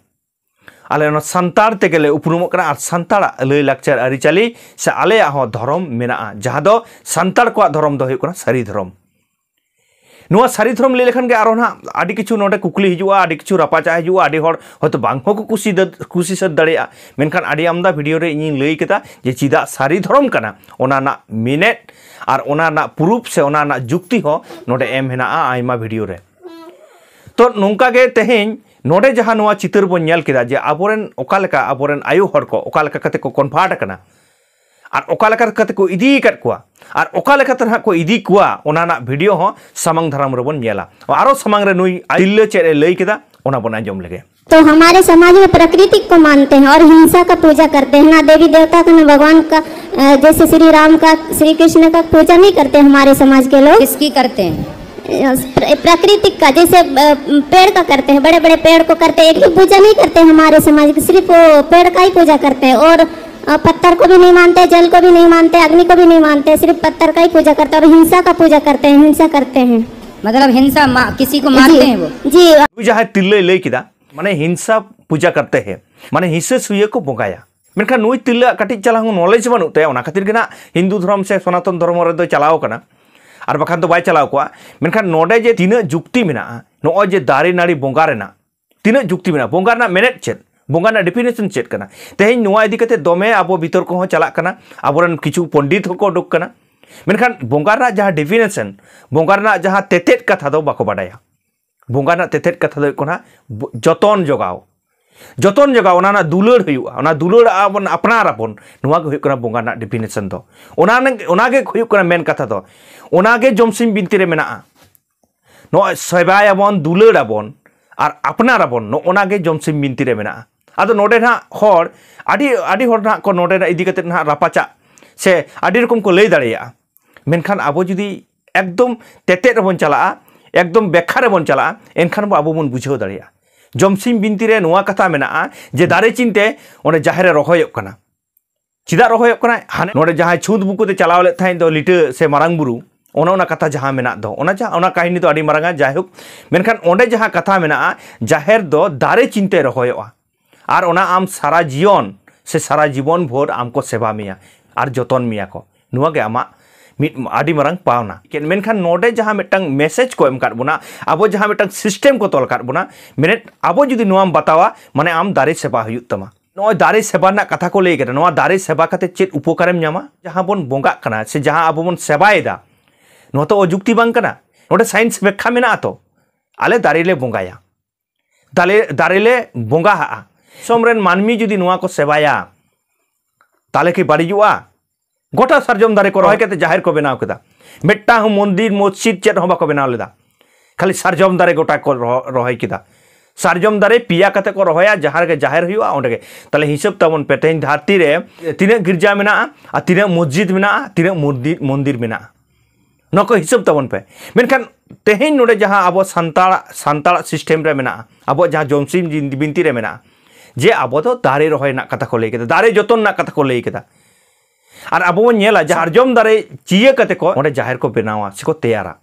ᱟᱞᱮ ᱚᱱᱟ ᱥᱟᱱᱛᱟᱲ ᱛᱮᱜᱮ ᱞᱮ ᱩᱯᱨᱩᱢᱚᱜ ᱠᱟᱱᱟ, ᱟᱨ ᱥᱟᱱᱛᱟᱲᱟᱜ ᱞᱟᱹᱭ ᱞᱟᱠᱪᱟᱨ ᱟᱹᱨᱤᱪᱟᱹᱞᱤ ᱥᱮ ᱟᱞᱮᱭᱟᱜ ᱦᱚᱸ ᱫᱷᱚᱨᱚᱢ ᱢᱮᱱᱟᱜᱼᱟ, ᱡᱟᱦᱟᱸ ᱫᱚ ᱥᱟᱱᱛᱟᱲ ᱠᱚᱣᱟᱜ ᱫᱷᱚᱨᱚᱢ ᱫᱚ ᱦᱩᱭᱩᱜ ᱠᱟᱱᱟ ᱥᱟᱹᱨᱤ ᱫᱷᱚᱨᱚᱢ᱾ ᱱᱚᱣᱟ ᱥᱟᱹᱨᱤ ᱫᱷᱚᱨᱚᱢ ᱞᱟᱹᱭ ᱞᱮᱠᱷᱟᱱ ᱜᱮ ᱟᱨᱚ ᱱᱟᱦᱟᱜ ᱟᱹᱰᱤ ᱠᱤᱪᱷᱩ ᱱᱚᱰᱮ ᱠᱩᱠᱞᱤ ᱦᱤᱡᱩᱜᱼᱟ, ᱟᱹᱰᱤ ᱠᱤᱪᱷᱩ ᱨᱟᱯᱟᱪᱟᱜ ᱦᱤᱡᱩᱜᱼᱟ, ᱟᱹᱰᱤ ᱦᱚᱲ ᱦᱚᱭᱛᱳ ᱵᱟᱝ ᱦᱚᱸᱠᱚ ᱠᱩᱥᱤ ᱫᱟ-, ᱠᱩᱥᱤ ᱥᱟᱹᱛ ᱫᱟᱲᱮᱭᱟᱜᱼᱟ᱾ ᱢᱮᱱᱠᱷᱟᱱ ᱟᱹᱰᱤ ᱟᱢᱫᱟ ᱵᱷᱤᱰᱤᱭᱳ ᱨᱮ ᱤᱧᱤᱧ ᱞᱟᱹᱭ ᱠᱮᱫᱟ ᱡᱮ ᱪᱮᱫᱟᱜ ᱥᱟᱹᱨᱤ ᱫᱷᱚᱨᱚᱢ ᱠᱟᱱᱟ, ᱚᱱᱟ ᱨᱮᱱᱟᱜ ᱢᱤᱱᱮᱴ ᱟᱨ ᱚᱱᱟ ᱨᱮᱱᱟᱜ ᱯᱨᱩᱯᱷ ᱥᱮ ᱚᱱᱟ ᱨᱮᱱᱟᱜ ᱡᱩᱠᱛᱤ ᱦᱚᱸ ᱱᱚᱰᱮ ᱮᱢ ᱦᱮᱱᱟᱜᱼᱟ ᱟᱭᱢᱟ ᱵᱷᱤᱰᱤᱭᱳ ᱨᱮ᱾ ᱛᱚ ᱱᱚᱝᱠᱟ ᱜᱮ ᱛᱮᱦᱮᱧ ᱱᱚᱰᱮ ᱡᱟᱦᱟᱸ ᱱᱚᱣᱟ ᱪᱤᱛᱟᱹᱨ ᱵᱚᱱ ᱧᱮᱞ ᱠᱮᱫᱟ ᱡᱮ ᱟᱵᱚᱨᱮᱱ ᱚᱠᱟ ᱞᱮᱠᱟ, ᱟᱵᱚᱨᱮᱱ ᱟᱭᱳ ᱦᱚᱲ ᱠᱚ ᱚᱠᱟ ᱞᱮᱠᱟ ᱠᱟᱛᱮ ᱠᱚ ᱠᱚᱱᱵᱷᱟᱨᱴ ᱟᱠᱟᱱᱟ ᱟᱨ ᱚᱠᱟ ᱞᱮᱠᱟ ᱠᱟᱛᱮ ᱠᱚ ᱤᱫᱤ ᱟᱠᱟᱫ ᱠᱚᱣᱟ ᱟᱨ ᱚᱠᱟ ᱞᱮᱠᱟᱛᱮ ᱱᱟᱦᱟᱜ ᱠᱚ ᱤᱫᱤ ᱠᱚᱣᱟ, ᱚᱱᱟ ᱨᱮᱱᱟᱜ ᱵᱷᱤᱰᱤᱭᱳ ᱦᱚᱸ ᱥᱟᱢᱟᱝ ᱫᱟᱨᱟᱢ ᱨᱮᱵᱚᱱ ᱧᱮᱞᱟ᱾ ᱟᱨᱚ ᱥᱟᱢᱟᱝ ᱨᱮ ᱱᱩᱭ ᱛᱤᱨᱞᱟᱹ ᱪᱮᱫ ᱮ ᱞᱟᱹᱭ ᱠᱮᱫᱟ, ᱚᱱᱟ ᱵᱚᱱ ᱟᱸᱡᱚᱢ ᱞᱮᱜᱮ᱾ तो हमारे समाज में प्रकृति को मानते हैं और हिंसा का पूजा करते हैं, ना देवी देवता का, ना भगवान का। अ, जैसे श्री राम का, श्री कृष्ण का पूजा नहीं करते हमारे समाज के लोग। किसकी करते हैं? अ, प्र-, प्राकृतिक का, जैसे, अ, पेड़ का करते हैं, बड़े बड़े पेड़ को करते हैं, एक भी पूजा नहीं करते हमारे समाज के, सिर्फ वो पेड़ का ही पूजा करते हैं। और, अ, पत्थर को भी नहीं मानते, जल को भी नहीं मानते, अग्नि को भी नहीं मानते, सिर्फ पत्थर का ही पूजा करते हैं और हिंसा का पूजा करते हैं, हिंसा करते हैं। मतलब हिंसा मा-, किसी को मारते हैं वो? जी। ᱱᱩᱭ ᱡᱟᱦᱟᱸᱭ ᱛᱤᱨᱞᱟᱹᱭ ᱞᱟᱹᱭ ᱠᱮᱫᱟ, ᱢᱟᱱᱮ ᱦᱤᱝᱥᱟ ᱯᱩᱡᱟ ᱠᱟᱨᱛᱮ ᱦᱮ, ᱢᱟᱱᱮ ᱦᱤᱝᱥᱟᱹ ᱥᱩᱭᱟᱹ ᱠᱚ ᱵᱚᱸᱜᱟᱭᱟ᱾ ᱢᱮᱱᱠᱷᱟᱱ ᱱᱩᱭ ᱛᱤᱨᱞᱟᱹᱣᱟᱜ ᱠᱟᱹᱴᱤᱡ ᱪᱟᱞᱟᱝ ᱦᱚᱸ ᱱᱚᱞᱮᱡᱽ ᱵᱟᱹᱱᱩᱜ ᱛᱟᱭᱟ, ᱚᱱᱟ ᱠᱷᱟᱹᱛᱤᱨ ᱜᱮ ᱱᱟᱜ ᱦᱤᱱᱫᱩ ᱫᱷᱚᱨᱚᱢ ᱥᱮ ᱥᱚᱱᱟᱛᱚᱱ ᱫᱷᱚᱨᱚᱢ ᱨᱮᱫᱚᱭ ᱪᱟᱞᱟᱣ ᱠᱟᱱᱟ, ᱟᱨ ᱵᱟᱠᱷᱟᱱ ᱫᱚ ᱵᱟᱭ ᱪᱟᱞᱟᱣ ᱠᱚᱜᱼᱟ᱾ ᱢᱮᱱᱠᱷᱟᱱ ᱱᱚᱰᱮ ᱡᱮ ᱛᱤᱱᱟᱹᱜ ᱡᱩᱠᱛᱤ ᱢᱮᱱᱟᱜᱼᱟ, ᱱᱚᱜᱼᱚᱭ ᱡᱮ ᱫᱟᱨᱮ ᱱᱟᱹᱲᱤ ᱵᱚᱸᱜᱟ ᱨᱮᱱᱟᱜ ᱛᱤᱱᱟᱹᱜ ᱡᱩᱠᱛᱤ ᱢᱮᱱᱟᱜᱼᱟ, ᱵᱚᱸᱜᱟ ᱨᱮᱱᱟᱜ ᱢᱮᱱᱮᱫ ᱪᱮᱫ, ᱵᱚᱸᱜᱟ ᱨᱮᱱᱟᱜ ᱰᱮᱯᱷᱤᱱᱮᱥᱚᱱ ᱪᱮᱫ ᱠᱟᱱᱟ? ᱛᱮᱦᱮᱧ ᱱᱚᱣᱟ ᱤᱫᱤ ᱠᱟᱛᱮ ᱫᱚᱢᱮ ᱟᱵᱚ ᱵᱤᱛᱚᱨᱠᱚ ᱦᱚᱸ ᱪᱟᱞᱟᱜ ᱠᱟᱱᱟ, ᱟᱵᱚᱨᱮᱱ ᱠᱤᱪᱷᱩ ᱯᱚᱱᱰᱤᱛ ᱦᱚᱸᱠᱚ ᱩᱰᱩᱠ ᱠᱟᱱᱟ᱾ ᱢᱮᱱᱠᱷᱟᱱ ᱵᱚᱸᱜᱟ ᱨᱮᱱᱟᱜ ᱡᱟᱦᱟᱸ ᱰᱮᱯᱷᱤᱱᱮᱥᱚᱱ, ᱵᱚᱸᱜᱟ ᱨᱮᱱᱟᱜ ᱡᱟᱦᱟᱸ ᱛᱮᱛᱮᱫ ᱠᱟᱛᱷᱟ ᱫᱚ ᱵᱟᱠᱚ ᱵᱟᱰᱟᱭᱟ᱾ ᱵᱚᱸᱜᱟ ᱨᱮᱱᱟᱜ ᱛᱮᱛᱮᱫ ᱠᱟᱛᱷᱟ ᱫᱚ ᱦᱩᱭᱩᱜ ᱠᱟᱱᱟ ᱵᱚ-, ᱡᱚᱛᱚᱱ ᱡᱚᱜᱟᱣ᱾ ᱡᱚᱛᱚᱱ ᱡᱚᱜᱟᱣ, ᱚᱱᱟ ᱨᱮᱱᱟᱜ ᱫᱩᱞᱟᱹᱲ ᱦᱩᱭᱩᱜᱼᱟ, ᱚᱱᱟ ᱫᱩᱞᱟᱹᱲ ᱟᱵᱚᱱ ᱟᱯᱱᱟᱨ ᱟᱵᱚᱱ, ᱱᱚᱣᱟ ᱜᱮ ᱦᱩᱭᱩᱜ ᱠᱟᱱᱟ ᱵᱚᱸᱜᱟ ᱨᱮᱱᱟᱜ ᱰᱮᱯᱷᱤᱱᱮᱥᱚᱱ ᱫᱚ᱾ ᱚᱱᱟ ᱱᱮ-, ᱚᱱᱟ ᱜᱮ ᱦᱩᱭᱩᱜ ᱠᱟᱱᱟ ᱢᱮᱱ ᱠᱟᱛᱷᱟ ᱫᱚ᱾ ᱚᱱᱟ ᱜᱮ ᱡᱚᱢᱥᱤᱢ ᱵᱤᱱᱛᱤ ᱨᱮ ᱢᱮᱱᱟᱜᱼᱟ᱾ ᱱᱚᱜᱼᱚᱭ ᱥᱮᱵᱟᱭᱟᱵᱚᱱ, ᱫᱩᱞᱟᱹᱲ ᱟᱵᱚᱱ ᱟᱨ ᱟᱯᱱᱟᱨ ᱟᱵᱚᱱ, ᱱᱚᱜᱼᱚ ᱱᱟ ᱜᱮ ᱡᱚᱢᱥᱤᱢ ᱵᱤᱱᱛᱤ ᱨᱮ ᱢᱮᱱᱟᱜᱼᱟ᱾ ᱟᱫᱚ ᱱᱚᱰᱮ ᱱᱟᱦᱟᱜ ᱦᱚᱲ, ᱟᱹᱰᱤ, ᱟᱹᱰᱤ ᱦᱚᱲ ᱱᱟᱦᱟᱜ ᱠᱚ ᱱᱚᱰᱮ ᱱᱟᱜ ᱤᱫᱤ ᱠᱟᱛᱮ ᱱᱟᱦᱟᱜ ᱨᱟᱯᱟᱪᱟᱜ ᱥᱮ ᱟᱹᱰᱤ ᱨᱚᱠᱚᱢ ᱠᱚ ᱞᱟᱹᱭ ᱫᱟᱲᱮᱭᱟᱜᱼᱟ᱾ ᱢᱮᱱᱠᱷᱟᱱ ᱟᱵᱚ ᱡᱩᱫᱤ ᱮᱠᱫᱚᱢ ᱛᱮᱛᱮᱫ ᱨᱮᱵᱚᱱ ᱪᱟᱞᱟᱜᱼᱟ, ᱮᱠᱫᱚᱢ ᱵᱮᱠᱠᱷᱟ ᱨᱮᱵᱚᱱ ᱪᱟᱞᱟᱜᱼᱟ, ᱮᱱᱠᱷᱟᱱ ᱵᱚ ᱟᱵᱚ ᱵᱚᱱ ᱵᱩᱡᱷᱟᱹᱣ ᱫᱟᱲᱮᱭᱟᱜᱼᱟ᱾ ᱡᱚᱢᱥᱤᱢ ᱵᱤᱱᱛᱤ ᱨᱮ ᱱᱚᱣᱟ ᱠᱟᱛᱷᱟ ᱢᱮᱱᱟᱜᱼᱟ ᱡᱮ ᱫᱟᱨᱮ ᱪᱤᱱᱛᱮ ᱚᱸᱰᱮ ᱡᱟᱦᱮᱨ ᱨᱮ ᱨᱚᱦᱚᱭᱚᱜ ᱠᱟᱱᱟ᱾ ᱪᱮᱫᱟᱜ ᱨᱚᱦᱚᱭᱚᱜ ᱠᱟᱱᱟ? ᱦᱟᱱᱮ ᱱᱚᱰᱮ ᱡᱟᱦᱟᱸᱭ ᱪᱷᱩᱸᱛ ᱵᱩᱠᱩ ᱛᱮ ᱪᱟᱞᱟᱣ ᱞᱮᱫ ᱛᱟᱦᱮᱸᱫ ᱫᱚ ᱞᱤᱴᱟᱹ ᱥᱮ ᱢᱟᱨᱟᱝ ᱵᱩᱨᱩ, ᱚᱱᱮ ᱚᱱᱟ ᱠᱟᱛᱷᱟ ᱡᱟᱦᱟᱸ ᱢᱮᱱᱟᱜ ᱫᱚ, ᱚᱱᱟ ᱡᱟᱦᱟᱸ, ᱚᱱᱟ ᱠᱟᱹᱦᱱᱤ ᱫᱚ ᱟᱹᱰᱤ ᱢᱟᱨᱟᱝᱟ᱾ ᱡᱟᱭᱦᱳᱠ, ᱢᱮᱱᱠᱷᱟᱱ ᱚᱸᱰᱮ ᱡᱟᱦᱟᱸ ᱠᱟᱛᱷᱟ ᱢᱮᱱᱟᱜᱼᱟ, ᱡᱟᱦᱮᱨ ᱫᱚ ᱫᱟᱨᱮ ᱪᱤᱱᱛᱮ ᱨᱚᱦᱚᱭᱚᱜᱼᱟ᱾ ᱟᱨ ᱚᱱᱟ ᱟᱢ ᱥᱟᱨᱟ ᱡᱤᱭᱚᱱ ᱥᱮ ᱥᱟᱨᱟ ᱡᱤᱵᱚᱱ ᱵᱷᱳᱨ ᱟᱢ ᱠᱚ ᱥᱮᱵᱟ ᱢᱮᱭᱟ ᱟᱨ ᱡᱚᱛᱚᱱ ᱢᱮᱭᱟ ᱠᱚ᱾ ᱱᱚᱣᱟ ᱜᱮ ᱟᱢᱟᱜ ᱢᱤᱫ ᱟᱹᱰᱤ ᱢᱟᱨᱟᱝ ᱯᱟᱣᱱᱟ᱾ ᱢᱮᱱᱠᱷᱟᱱ ᱱᱚᱰᱮ ᱡᱟᱦᱟᱸ ᱢᱤᱫᱴᱟᱝ ᱢᱮᱥᱮᱡᱽ ᱠᱚ ᱮᱢ ᱠᱟᱫ ᱵᱚᱱᱟ, ᱟᱵᱚ ᱡᱟᱦᱟᱸ ᱢᱤᱫᱴᱟᱝ ᱥᱤᱥᱴᱮᱢ ᱠᱚ ᱛᱚᱞ ᱠᱟᱫ ᱵᱚᱱᱟ, ᱢᱮᱱᱮᱫ ᱟᱵᱚ ᱡᱩᱫᱤ ᱱᱚᱣᱟᱢ ᱵᱟᱛᱟᱣᱟ, ᱢᱟᱱᱮ ᱟᱢ ᱫᱟᱨᱮ ᱥᱮᱵᱟ ᱦᱩᱭᱩᱜ ᱛᱟᱢᱟ᱾ ᱱᱚᱜᱼᱚᱭ ᱫᱟᱨᱮ ᱥᱮᱵᱟ ᱨᱮᱱᱟᱜ ᱠᱟᱛᱷᱟ ᱠᱚ ᱞᱟᱹᱭ ᱠᱮᱫᱟ, ᱱᱚᱣᱟ ᱫᱟᱨᱮ ᱥᱮᱵᱟ ᱠᱟᱛᱮ ᱪᱮᱫ ᱩᱯᱚᱠᱟᱨᱮᱢ ᱧᱟᱢᱟ? ᱡᱟᱦᱟᱸ ᱵᱚᱱ ᱵᱚᱸᱜᱟᱜ ᱠᱟᱱᱟ ᱥᱮ ᱡᱟᱦᱟᱸ ᱟᱵᱚ ᱵᱚᱱ ᱥᱮᱵᱟᱭᱮᱫᱟ, ᱱᱚᱣᱟ ᱛᱚ ᱚᱡᱩᱠᱛᱤ ᱵᱟᱝ ᱠᱟᱱᱟ᱾ ᱱᱚᱰᱮ ᱥᱟᱭᱮᱱᱥ ᱵᱮᱠᱠᱷᱟ ᱢᱮᱱᱟᱜᱼᱟ ᱛᱚ, ᱟᱞᱮ ᱫᱟᱨᱮ ᱞᱮ ᱵᱚᱸᱜᱟᱭᱟ, ᱫᱟᱨᱮ ᱫᱟᱨᱮ ᱞᱮ ᱵᱚᱸᱜᱟ ᱦᱟᱜᱼᱟ᱾ ᱫᱤᱥᱚᱢ ᱨᱮᱱ ᱢᱟᱹᱱᱢᱤ ᱡᱩᱫᱤ ᱱᱚᱣᱟ ᱠᱚ ᱥᱮᱵᱟᱭᱟ, ᱛᱟᱦᱚᱞᱮ ᱠᱤ ᱵᱟᱹᱲᱤᱡᱚᱜᱼᱟ? ᱜᱚᱴᱟ ᱥᱟᱨᱡᱚᱢ ᱫᱟᱨᱮ ᱠᱚ ᱨᱚᱦᱚᱭ ᱠᱟᱛᱮ ᱡᱟᱦᱮᱨ ᱠᱚ ᱵᱮᱱᱟᱣ ᱠᱮᱫᱟ, ᱢᱤᱫᱴᱟᱝ ᱦᱚᱸ ᱢᱚᱱᱫᱤᱨ ᱢᱚᱥᱡᱤᱫ ᱪᱮᱫ ᱦᱚᱸ ᱵᱟᱠᱚ ᱵᱮᱱᱟᱣ ᱞᱮᱫᱟ, ᱠᱷᱟᱹᱞᱤ ᱥᱟᱨᱡᱚᱢ ᱫᱟᱨᱮ ᱜᱚᱴᱟ ᱠᱚ ᱨᱚᱦᱚ- ᱨᱚᱦᱚᱭ ᱠᱮᱫᱟ᱾ ᱥᱟᱨᱡᱚᱢ ᱫᱟᱨᱮ ᱯᱮᱭᱟ ᱠᱟᱛᱮ ᱠᱚ ᱨᱚᱦᱚᱭᱟ, ᱡᱟᱦᱟᱸ ᱨᱮᱜᱮ ᱡᱟᱦᱮᱨ ᱦᱩᱭᱩᱜᱼᱟ ᱚᱸᱰᱮ ᱜᱮ᱾ ᱛᱟᱦᱚᱞᱮ ᱦᱤᱥᱟᱹᱵ ᱛᱟᱵᱚᱱ ᱯᱮ, ᱛᱮᱦᱮᱧ ᱫᱷᱟᱹᱨᱛᱤ ᱨᱮ ᱛᱤᱱᱟᱹᱜ ᱜᱤᱨᱡᱟ ᱢᱮᱱᱟᱜᱼᱟ ᱟᱨ ᱛᱤᱱᱟᱹᱜ ᱢᱚᱥᱡᱤᱫ ᱢᱮᱱᱟᱜᱼᱟ, ᱛᱤᱱᱟᱹᱜ ᱢᱚᱱᱫᱤᱨ ᱢᱚᱱᱫᱤᱨ ᱢᱮᱱᱟᱜᱼᱟ, ᱱᱚᱣᱟ ᱠᱚ ᱦᱤᱥᱟᱹᱵ ᱛᱟᱵᱚᱱ ᱯᱮ᱾ ᱢᱮᱱᱠᱷᱟᱱ ᱛᱮᱦᱮᱧ ᱱᱚᱰᱮ ᱡᱟᱦᱟᱸ ᱟᱵᱚ ᱥᱟᱱᱛᱟᱲ ᱥᱟᱱᱛᱟᱲᱟᱜ ᱥᱤᱥᱴᱮᱢ ᱨᱮ ᱢᱮᱱᱟᱜᱼᱟ, ᱟᱵᱚ ᱡᱟᱦᱟᱸ ᱡᱚᱢᱥᱤᱢ ᱵᱤᱱᱛᱤ ᱨᱮ ᱢᱮᱱᱟᱜᱼᱟ, ᱡᱮ ᱟᱵᱚ ᱫᱚ ᱫᱟᱨᱮ ᱨᱚᱦᱚᱭ ᱨᱮᱱᱟᱜ ᱠᱟᱛᱷᱟ ᱠᱚ ᱞᱟᱹᱭ ᱠᱮᱫᱟ, ᱫᱟᱨᱮ ᱡᱚᱛᱚᱱ ᱨᱮᱱᱟᱜ ᱠᱟᱛᱷᱟ ᱠᱚ ᱞᱟᱹᱭ ᱠᱮᱫᱟ, ᱟᱨ ᱟᱵᱚ ᱵᱚᱱ ᱧᱮᱞᱟ ᱡᱮ ᱥᱟᱨᱡᱚᱢ ᱫᱟᱨᱮ ᱪᱤᱭᱟᱹ ᱠᱟᱛᱮ ᱠᱚ ᱚᱸᱰᱮ ᱡᱟᱦᱮᱨ ᱠᱚ ᱵᱮᱱᱟᱣᱟ ᱥᱮᱠᱚ ᱛᱮᱭᱟᱨᱟ᱾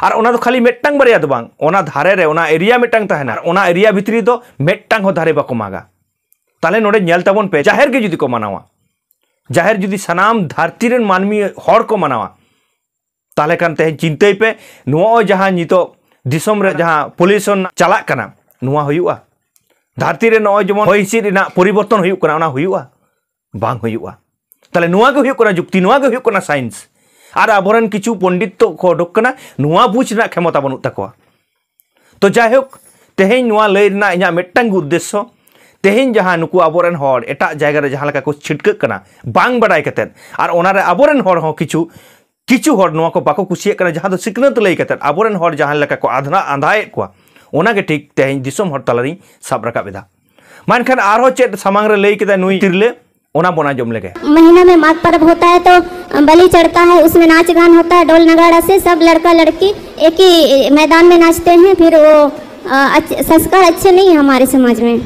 ᱟᱨ ᱚᱱᱟ ᱫᱚ ᱠᱷᱟᱹᱞᱤ ᱢᱤᱫᱴᱟᱝ ᱵᱟᱨᱭᱟ ᱫᱚ ᱵᱟᱝ, ᱚᱱᱟ ᱫᱷᱟᱨᱮ ᱨᱮ ᱚᱱᱟ ᱮᱨᱤᱭᱟ ᱢᱤᱫᱴᱟᱝ ᱛᱟᱦᱮᱱᱟ, ᱟᱨ ᱚᱱᱟ ᱮᱨᱤᱭᱟ ᱵᱷᱤᱛᱨᱤ ᱫᱚ ᱢᱤᱫᱴᱟᱝ ᱦᱚᱸ ᱫᱟᱨᱮ ᱵᱟᱠᱚ ᱢᱟᱜᱟ᱾ ᱛᱟᱦᱚᱞᱮ ᱱᱚᱰᱮ ᱧᱮᱞ ᱛᱟᱵᱚᱱ ᱯᱮ, ᱡᱟᱦᱮᱨ ᱜᱮ ᱡᱩᱫᱤ ᱠᱚ ᱢᱟᱱᱟᱣᱟ, ᱡᱟᱦᱮᱨ ᱡᱩᱫᱤ ᱥᱟᱱᱟᱢ ᱫᱷᱟᱹᱨᱛᱤ ᱨᱮᱱ ᱢᱟᱹᱱᱢᱤ ᱦᱚᱲ ᱠᱚ ᱢᱟᱱᱟᱣᱟ, ᱛᱟᱦᱚᱞᱮ ᱠᱷᱟᱱ ᱛᱮᱦᱮᱧ ᱪᱤᱱᱛᱟᱹᱭ ᱯᱮ, ᱱᱚᱜᱼᱚᱭ ᱡᱟᱦᱟᱸ ᱱᱤᱛᱚᱜ ᱫᱤᱥᱚᱢ ᱨᱮ ᱡᱟᱦᱟᱸ ᱯᱚᱞᱤᱭᱩᱥᱚᱱ ᱪᱟᱞᱟᱜ ᱠᱟᱱᱟ, ᱱᱚᱣᱟ ᱦᱩᱭᱩᱜᱼᱟ? ᱫᱷᱟᱹᱨᱛᱤ ᱨᱮ ᱱᱚᱜᱼᱚᱭ ᱡᱮᱢᱚᱱ ᱦᱚᱭ ᱦᱤᱸᱥᱤᱫ ᱨᱮᱱᱟᱜ ᱯᱚᱨᱤᱵᱚᱨᱛᱚᱱ ᱦᱩᱭᱩᱜ ᱠᱟᱱᱟ, ᱚᱱᱟ ᱦᱩᱭᱩᱜᱼᱟ? ᱵᱟᱝ ᱦᱩᱭᱩᱜᱼᱟ᱾ ᱛᱟᱦᱚᱞᱮ ᱱᱚᱣᱟ ᱜᱮ ᱦᱩᱭᱩᱜ ᱠᱟᱱᱟ ᱡᱩᱠᱛᱤ, ᱱᱚᱣᱟ ᱜᱮ ᱦᱩᱭᱩᱜ ᱠᱟᱱᱟ ᱥᱟᱭᱮᱱᱥ᱾ ᱟᱨ ᱟᱵᱚᱨᱮᱱ ᱠᱤᱪᱷᱩ ᱯᱚᱱᱰᱤᱛ ᱛᱚ ᱠᱚ ᱩᱰᱩᱠ ᱠᱟᱱᱟ, ᱱᱚᱣᱟ ᱵᱩᱡᱽ ᱨᱮᱱᱟᱜ ᱠᱷᱮᱢᱚᱛᱟ ᱵᱟᱹᱱᱩᱜ ᱛᱟᱠᱚᱣᱟ᱾ ᱛᱚ ᱡᱟᱭᱦᱳᱠ, ᱛᱮᱦᱮᱧ ᱱᱚᱣᱟ ᱞᱟᱹᱭ ᱨᱮᱱᱟᱜ ᱤᱧᱟᱹᱜ ᱢᱤᱫᱴᱟᱝ ᱜᱮ ᱩᱫᱽᱫᱮᱥᱥᱚ, ᱛᱮᱦᱮᱧ ᱡᱟᱦᱟᱸ ᱱᱩᱠᱩ ᱟᱵᱚᱨᱮᱱ ᱦᱚᱲ ᱮᱴᱟᱜ ᱡᱟᱭᱜᱟ ᱨᱮ ᱡᱟᱦᱟᱸ ᱞᱮᱠᱟ ᱠᱚ ᱪᱷᱤᱴᱠᱟᱹᱜ ᱠᱟᱱᱟ ᱵᱟᱝ ᱵᱟᱰᱟᱭ ᱠᱟᱛᱮᱫ, ᱟᱨ ᱚᱱᱟᱨᱮ ᱟᱵᱚᱨᱮᱱ ᱦᱚᱲ ᱦᱚᱸ ᱠᱤᱪᱷᱩ ᱠᱤᱪᱷᱩ ᱦᱚᱲ ᱱᱚᱣᱟ ᱠᱚ ᱵᱟᱠᱚ ᱠᱩᱥᱤᱭᱟᱜ ᱠᱟᱱᱟ, ᱡᱟᱦᱟᱸ ᱫᱚ ᱥᱤᱠᱷᱱᱟᱹᱛ ᱞᱟᱹᱭ ᱠᱟᱛᱮᱫ ᱟᱵᱚᱨᱮᱱ ᱦᱚᱲ ᱡᱟᱦᱟᱸ ᱞᱮᱠᱟ ᱠᱚ ᱟᱸᱫᱷᱟ ᱟᱸᱫᱷᱟᱭᱮᱫ ᱠᱚᱣᱟ, ᱚᱱᱟᱜᱮ ᱴᱷᱤᱠ ᱛᱮᱦᱮᱧ ᱫᱤᱥᱚᱢ ᱦᱚᱲ ᱛᱟᱞᱟᱨᱤᱧ ᱥᱟᱵ ᱨᱟᱠᱟᱵ ᱮᱫᱟ᱾ ᱢᱮᱱᱠᱷᱟᱱ ᱟᱨᱦᱚᱸ ᱪᱮᱫ ᱥᱟᱢᱟᱝ ᱨᱮ ᱞᱟᱹᱭ ᱠᱮᱫᱟᱭ ᱱᱩᱭ ᱛᱤᱨᱞᱟᱹ, ᱚᱱᱟ ᱵᱚᱱ ᱟᱸᱡᱚᱢ ᱞᱮᱜᱮ᱾ महीना में माघ पर्व होता है तो बलि चढ़ता है, उसमें नाच गान होता है, ढोल नगाड़ा से सब लड़का लड़की एक ही मैदान में नाचते हैं। फिर वो अ, अच्छ- संस्कार अच्छे नहीं है हमारे समाज में।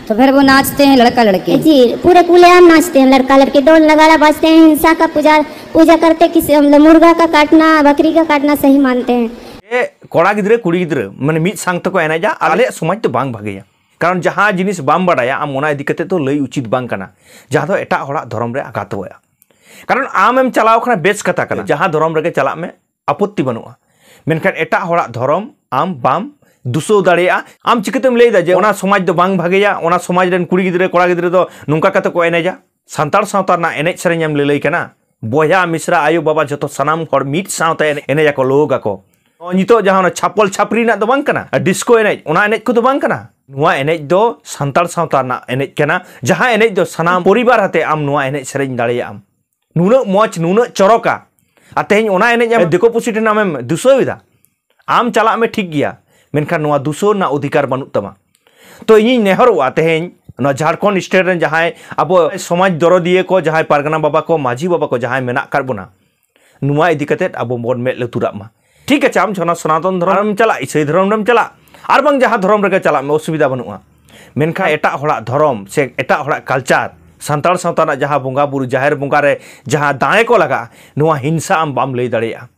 तो फिर वो नाचते हैं लड़का लड़की? जी, पूरे खुलेआम नाचते हैं लड़का लड़की, ढोल नगाड़ा बजते हैं, हिंसा का पूजा पूजा करते, किसी मतलब मुर्गा का काटना, बकरी का काटना सही मानते हैं। ᱡᱮ ᱠᱚᱲᱟ ᱜᱤᱫᱽᱨᱟᱹ ᱠᱩᱲᱤ ᱜᱤᱫᱽᱨᱟᱹ ᱢᱟᱱᱮ ᱢᱤᱫ ᱥᱟᱝ ᱛᱮᱠᱚ ᱮᱱᱮᱡᱟ, ᱟᱞᱮᱭᱟᱜ ᱥᱚᱢᱟᱡᱽ ᱫᱚ ᱵᱟᱝ ᱵᱷᱟᱜᱮᱭᱟ᱾ ᱠᱟᱨᱚᱱ ᱡᱟᱦᱟᱸ ᱡᱤᱱᱤᱥ ᱵᱟᱢ ᱵᱟᱰᱟᱭᱟ ᱟᱢ, ᱚᱱᱟ ᱤᱫᱤ ᱠᱟᱛᱮ ᱫᱚ ᱞᱟᱹᱭ ᱩᱪᱤᱛ ᱵᱟᱝ ᱠᱟᱱᱟ, ᱡᱟᱦᱟᱸ ᱫᱚ ᱮᱴᱟᱜ ᱦᱚᱲᱟᱜ ᱫᱷᱚᱨᱚᱢ ᱨᱮ ᱟᱜᱷᱟᱛᱚᱜᱼᱟ᱾ ᱠᱟᱨᱚᱱ ᱟᱢᱮᱢ ᱪᱟᱞᱟᱣ ᱠᱟᱱᱟ, ᱵᱮᱥ ᱠᱟᱛᱷᱟ ᱠᱟᱱᱟ, ᱡᱟᱦᱟᱸ ᱫᱷᱚᱨᱚᱢ ᱨᱮᱜᱮ ᱪᱟᱞᱟᱜ ᱢᱮ, ᱟᱯᱚᱛᱛᱤ ᱵᱟᱹᱱᱩᱜᱼᱟ᱾ ᱢᱮᱱᱠᱷᱟᱱ ᱮᱴᱟᱜ ᱦᱚᱲᱟᱜ ᱫᱷᱚᱨᱚᱢ ᱟᱢ ᱵᱟᱢ ᱫᱩᱥᱟᱹᱣ ᱫᱟᱲᱮᱭᱟᱜᱼᱟ᱾ ᱟᱢ ᱪᱤᱠᱟᱹᱛᱮᱢ ᱞᱟᱹᱭ ᱫᱟ ᱡᱮ ᱚᱱᱟ ᱥᱚᱢᱟᱡᱽ ᱫᱚ ᱵᱟᱝ ᱵᱷᱟᱜᱮᱭᱟ, ᱚᱱᱟ ᱥᱚᱢᱟᱡᱽ ᱨᱮᱱ ᱠᱩᱲᱤ ᱜᱤᱫᱽᱨᱟᱹ ᱠᱚᱲᱟ ᱜᱤᱫᱽᱨᱟᱹ ᱫᱚ ᱱᱚᱝᱠᱟ ᱠᱟᱛᱮ ᱠᱚ ᱮᱱᱮᱡᱟ? ᱥᱟᱱᱛᱟᱲ ᱥᱟᱶᱛᱟ ᱨᱮᱱᱟᱜ ᱮᱱᱮᱡ ᱥᱮᱨᱮᱧ ᱮᱢ ᱞᱟᱹᱞᱟᱹᱭ ᱠᱟᱱᱟ? ᱵᱚᱭᱦᱟ ᱢᱤᱥᱨᱟ ᱟᱭᱳ ᱵᱟᱵᱟ ᱡᱷᱚᱛᱚ ᱥᱟᱱᱟᱢ ᱦᱚᱲ ᱢᱤᱫ ᱥᱟᱶᱛᱮ ᱮᱱᱮᱡ, ᱮᱱᱮᱡ ᱟᱠᱚ, ᱞᱳᱜᱽ ᱟᱠᱚ᱾ ᱱᱚᱜᱼᱚᱭ ᱱᱤᱛᱚᱜ ᱡᱟᱦᱟᱸ ᱚᱱᱟ ᱪᱷᱟᱯᱚᱞ ᱪᱷᱟᱯᱨᱤ ᱨᱮᱱᱟᱜ ᱫᱚ ᱵᱟᱝ ᱠᱟᱱᱟ, ᱰᱤᱥᱠᱳ ᱮᱱᱮᱡ, ᱚᱱᱟ ᱮᱱᱮᱡ ᱠᱚᱫᱚ ᱵᱟᱝ ᱠᱟᱱᱟ᱾ ᱱᱚᱣᱟ ᱮᱱᱮᱡ ᱫᱚ ᱥᱟᱱᱛᱟᱲ ᱥᱟᱶᱛᱟ ᱨᱮᱱᱟᱜ ᱮᱱᱮᱡ ᱠᱟᱱᱟ, ᱡᱟᱦᱟᱸ ᱮᱱᱮᱡ ᱫᱚ ᱥᱟᱱᱟᱢ ᱯᱚᱨᱤᱵᱟᱨ ᱟᱛᱮ ᱟᱢ ᱱᱚᱣᱟ ᱮᱱᱮᱡ ᱥᱮᱨᱮᱧ ᱫᱟᱲᱮᱭᱟᱜ ᱟᱢ᱾ ᱱᱩᱱᱟᱹᱜ ᱢᱚᱡᱽ, ᱱᱩᱱᱟᱹᱜ ᱪᱚᱨᱚᱠᱟ, ᱟᱨ ᱛᱮᱦᱮᱧ ᱚᱱᱟ ᱮᱱᱮᱡ ᱟᱢ ᱫᱤᱠᱩ ᱯᱩᱥᱤ ᱴᱷᱮᱱ ᱟᱢᱮᱢ ᱫᱩᱥᱟᱹᱣ ᱮᱫᱟ᱾ ᱟᱢ ᱪᱟᱞᱟᱜ ᱢᱮ ᱴᱷᱤᱠ ᱜᱮᱭᱟ, ᱢᱮᱱᱠᱷᱟᱱ ᱱᱚᱣᱟ ᱫᱩᱥᱟᱹᱣ ᱨᱮᱱᱟᱜ ᱚᱫᱷᱤᱠᱟᱨ ᱵᱟᱹᱱᱩᱜ ᱛᱟᱢᱟ᱾ ᱛᱚ ᱤᱧᱤᱧ ᱱᱮᱦᱚᱨᱚᱜᱼᱟ ᱛᱮᱦᱮᱧ ᱱᱚᱣᱟ ᱡᱷᱟᱲᱠᱷᱚᱸᱰ ᱥᱴᱮᱴ ᱨᱮᱱ ᱡᱟᱦᱟᱸᱭ ᱟᱵᱚ ᱥᱚᱢᱟᱡᱽ ᱫᱚᱨᱚᱫᱤᱭᱟᱹ ᱠᱚ, ᱡᱟᱦᱟᱸᱭ ᱯᱟᱨᱜᱟᱱᱟ ᱵᱟᱵᱟ ᱠᱚ, ᱢᱟᱹᱡᱷᱤ ᱵᱟᱵᱟ ᱠᱚ ᱡᱟᱦᱟᱸᱭ ᱢᱮᱱᱟᱜ ᱟᱠᱟᱫ ᱵᱚᱱᱟ, ᱱᱚᱣᱟ ᱤᱫᱤ ᱠᱟᱛᱮᱫ ᱟᱵᱚ ᱵᱚᱱ ᱢᱮᱫ ᱞᱩᱛᱩᱨᱟᱜ ᱢᱟ᱾ ᱴᱷᱤᱠ ᱟᱪᱷᱮ, ᱟᱢ ᱡᱷᱚᱱᱟ ᱥᱚᱱᱟᱛᱚᱱ ᱫᱷᱚᱨᱚᱢ ᱨᱮᱢ ᱪᱟᱞᱟᱜ, ᱤᱥᱟᱹᱭ ᱫᱷᱚᱨᱚᱢ ᱨᱮᱢ ᱪᱟᱞᱟᱜ, ᱟᱨ ᱵᱟᱝ ᱡᱟᱦᱟᱸ ᱫᱷᱚᱨᱚᱢ ᱨᱮᱜᱮ ᱪᱟᱞᱟᱜ ᱢᱮ, ᱚᱥᱩᱵᱤᱫᱷᱟ ᱵᱟᱹᱱᱩᱜᱼᱟ᱾ ᱢᱮᱱᱠᱷᱟᱱ ᱮᱴᱟᱜ ᱦᱚᱲᱟᱜ ᱫᱷᱚᱨᱚᱢ ᱥᱮ ᱮᱴᱟᱜ ᱦᱚᱲᱟᱜ ᱠᱟᱞᱪᱟᱨ, ᱥᱟᱱᱛᱟᱲ ᱥᱟᱶᱛᱟ ᱨᱮᱱᱟᱜ ᱡᱟᱦᱟᱸ ᱵᱚᱸᱜᱟ ᱵᱩᱨᱩ, ᱡᱟᱦᱮᱨ ᱵᱚᱸᱜᱟ ᱨᱮ ᱡᱟᱦᱟᱸ ᱫᱟᱲᱮ ᱠᱚ ᱞᱟᱜᱟᱜᱼᱟ, ᱱᱚᱣᱟ ᱦᱤᱝᱥᱟ ᱟᱢ ᱵᱟᱢ ᱞᱟᱹᱭ ᱫᱟᱲᱮᱭᱟᱜᱼᱟ᱾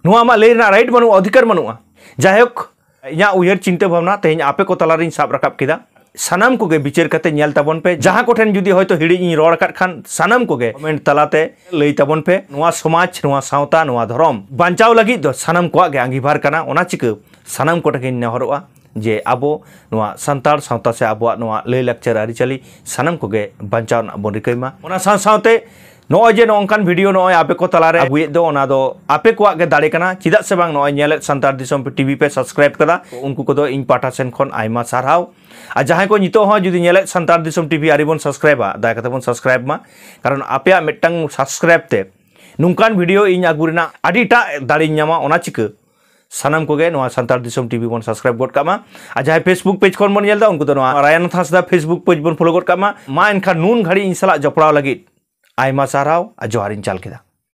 ᱱᱚᱣᱟ ᱟᱢᱟᱜ ᱞᱟᱹᱭ ᱨᱮᱱᱟᱜ ᱨᱟᱭᱤᱴ ᱵᱟᱹᱱᱩᱜᱼᱟ, ᱚᱫᱷᱤᱠᱟᱨ ᱵᱟᱹᱱᱩᱜᱼᱟ᱾ ᱡᱟᱭᱦᱳᱠ, ᱤᱧᱟᱹᱜ ᱩᱭᱦᱟᱹᱨ ᱪᱤᱱᱛᱟᱹ ᱵᱷᱟᱵᱽᱱᱟ ᱛᱮᱦᱮᱧ ᱟᱯᱮ ᱠᱚ ᱛᱟᱞᱟᱨᱤᱧ ᱥᱟᱵ ᱨᱟᱠᱟᱵ ᱠᱮᱫᱟ᱾ ᱥᱟᱱᱟᱢ ᱠᱚᱜᱮ ᱵᱤᱪᱟᱹᱨ ᱠᱟᱛᱮ ᱧᱮᱞ ᱛᱟᱵᱚᱱ ᱯᱮ᱾ ᱡᱟᱦᱟᱸ ᱠᱚᱴᱷᱮᱱ ᱡᱩᱫᱤ ᱦᱚᱭᱛᱳ ᱦᱤᱲᱤᱡ ᱤᱧ ᱨᱚᱲ ᱟᱠᱟᱫ ᱠᱷᱟᱱ, ᱥᱟᱱᱟᱢ ᱠᱚᱜᱮ ᱠᱚᱢᱮᱱᱴ ᱛᱟᱞᱟᱛᱮ ᱞᱟᱹᱭ ᱛᱟᱵᱚᱱ ᱯᱮ᱾ ᱱᱚᱣᱟ ᱥᱚᱢᱟᱡᱽ, ᱱᱚᱣᱟ ᱥᱟᱶᱛᱟ, ᱱᱚᱣᱟ ᱫᱷᱚᱨᱚᱢ ᱵᱟᱧᱪᱟᱣ ᱞᱟᱹᱜᱤᱫ ᱫᱚ ᱥᱟᱱᱟᱢ ᱠᱚᱣᱟᱜ ᱜᱮ ᱟᱸᱜᱤᱵᱷᱟᱨ ᱠᱟᱱᱟ᱾ ᱚᱱᱟ ᱪᱤᱠᱟᱹ ᱥᱟᱱᱟᱢ ᱠᱚᱴᱷᱮᱱ ᱜᱤᱧ ᱱᱮᱦᱚᱨᱚᱜᱼᱟ ᱡᱮ ᱟᱵᱚ ᱱᱚᱣᱟ ᱥᱟᱱᱛᱟᱲ ᱥᱟᱶᱛᱟ ᱥᱮ ᱟᱵᱚᱣᱟᱜ ᱱᱚᱣᱟ ᱞᱟᱹᱭ ᱞᱟᱠᱪᱟᱨ ᱟᱹᱨᱤᱪᱟᱹᱞᱤ ᱥᱟᱱᱟᱢ ᱠᱚᱜᱮ ᱵᱟᱧᱪᱟᱣ ᱨᱮᱱᱟᱜ ᱵᱚᱱ ᱨᱤᱠᱟᱹᱭ ᱢᱟ᱾ ᱚᱱᱟ ᱥᱟᱶ ᱥᱟᱶᱛᱮ ᱱᱚᱜᱼᱚᱭ ᱡᱮ ᱱᱚᱝᱠᱟᱱ ᱵᱷᱤᱰᱤᱭᱳ ᱱᱚᱜᱼᱚᱭ ᱟᱯᱮ ᱠᱚ ᱛᱟᱞᱟᱨᱮ ᱟᱹᱜᱩᱭᱮᱫ ᱫᱚ, ᱚᱱᱟ ᱫᱚ ᱟᱯᱮ ᱠᱚᱣᱟᱜ ᱜᱮ ᱫᱟᱲᱮ ᱠᱟᱱᱟ᱾ ᱪᱮᱫᱟᱜ ᱥᱮ ᱵᱟᱝ, ᱱᱚᱜᱼᱚᱭ ᱧᱮᱞᱮᱫ ᱥᱟᱱᱛᱟᱲ ᱫᱤᱥᱚᱢ ᱴᱤᱵᱷᱤ ᱯᱮ ᱥᱟᱵᱥᱠᱨᱟᱭᱤᱵ ᱠᱟᱫᱟ, ᱩᱱᱠᱩ ᱠᱚᱫᱚ ᱤᱧ ᱯᱟᱦᱴᱟ ᱥᱮᱱ ᱠᱷᱚᱱ ᱟᱭᱢᱟ ᱥᱟᱨᱦᱟᱣ᱾ ᱟᱨ ᱡᱟᱦᱟᱸᱭ ᱠᱚ ᱱᱤᱛᱚᱜ ᱦᱚᱸ ᱡᱩᱫᱤ ᱧᱮᱞᱮᱫ ᱥᱟᱱᱛᱟᱲ ᱫᱤᱥᱚᱢ ᱴᱤᱵᱷᱤ ᱟᱹᱣᱨᱤ ᱵᱚᱱ ᱥᱟᱵᱥᱠᱨᱟᱭᱤᱵᱟ, ᱫᱟᱭᱟ ᱠᱟᱛᱮ ᱵᱚᱱ ᱥᱟᱵᱥᱠᱨᱟᱭᱤᱵ ᱢᱟ, ᱠᱟᱨᱚᱱ ᱟᱯᱮᱭᱟᱜ ᱢᱤᱫᱴᱟᱝ ᱥᱟᱵᱥᱠᱨᱟᱭᱤᱵ ᱛᱮ ᱱᱚᱝᱠᱟᱱ ᱵᱷᱤᱰᱤᱭᱳ ᱤᱧ ᱟᱹᱜᱩ ᱨᱮᱱᱟᱜ ᱟᱹᱰᱤᱴᱟᱜ ᱫᱟᱲᱮᱧ ᱧᱟᱢᱟ᱾ ᱚᱱᱟ ᱪᱤᱠᱟᱹ ᱥᱟᱱᱟᱢ ᱠᱚᱜᱮ ᱱᱚᱣᱟ ᱥᱟᱱᱛᱟᱲ ᱫᱤᱥᱚᱢ ᱴᱤᱵᱷᱤ ᱵᱚᱱ ᱥᱟᱵᱥᱠᱨᱟᱭᱤᱵ ᱜᱚᱫ ᱠᱟᱜ ᱢᱟ᱾ ᱟᱨ ᱡᱟᱦᱟᱸᱭ ᱯᱷᱮᱥᱵᱩᱠ ᱯᱮᱡᱽ ᱠᱷᱚᱱ ᱵᱚᱱ ᱧᱮᱞ ᱮᱫᱟ, ᱩᱱᱠᱩ ᱫᱚ ᱱᱚᱣᱟ ᱨᱟᱭᱟᱱᱟᱛᱷ ᱦᱟᱸᱥᱫᱟ ᱯᱷᱮᱥᱵᱩᱠ ᱯᱮᱡᱽ ᱵᱚᱱ ᱯᱷᱚᱞᱳ ᱜᱚᱫ ᱠᱟᱜ ᱢᱟ᱾ ᱢᱟ ᱮᱱᱠᱷᱟᱱ ᱱᱩᱱ ᱜᱷᱟᱹᱲᱤᱡ ᱤᱧ ᱥᱟᱞᱟᱜ ᱡᱚᱯᱲᱟᱣ ᱞᱟᱹᱜᱤᱫ ᱟᱭᱢᱟ ᱥᱟᱨᱦᱟᱣ ᱟᱨ ᱡᱚᱦᱟᱨᱤᱧ ᱪᱟᱞ ᱠᱮᱫᱟ᱾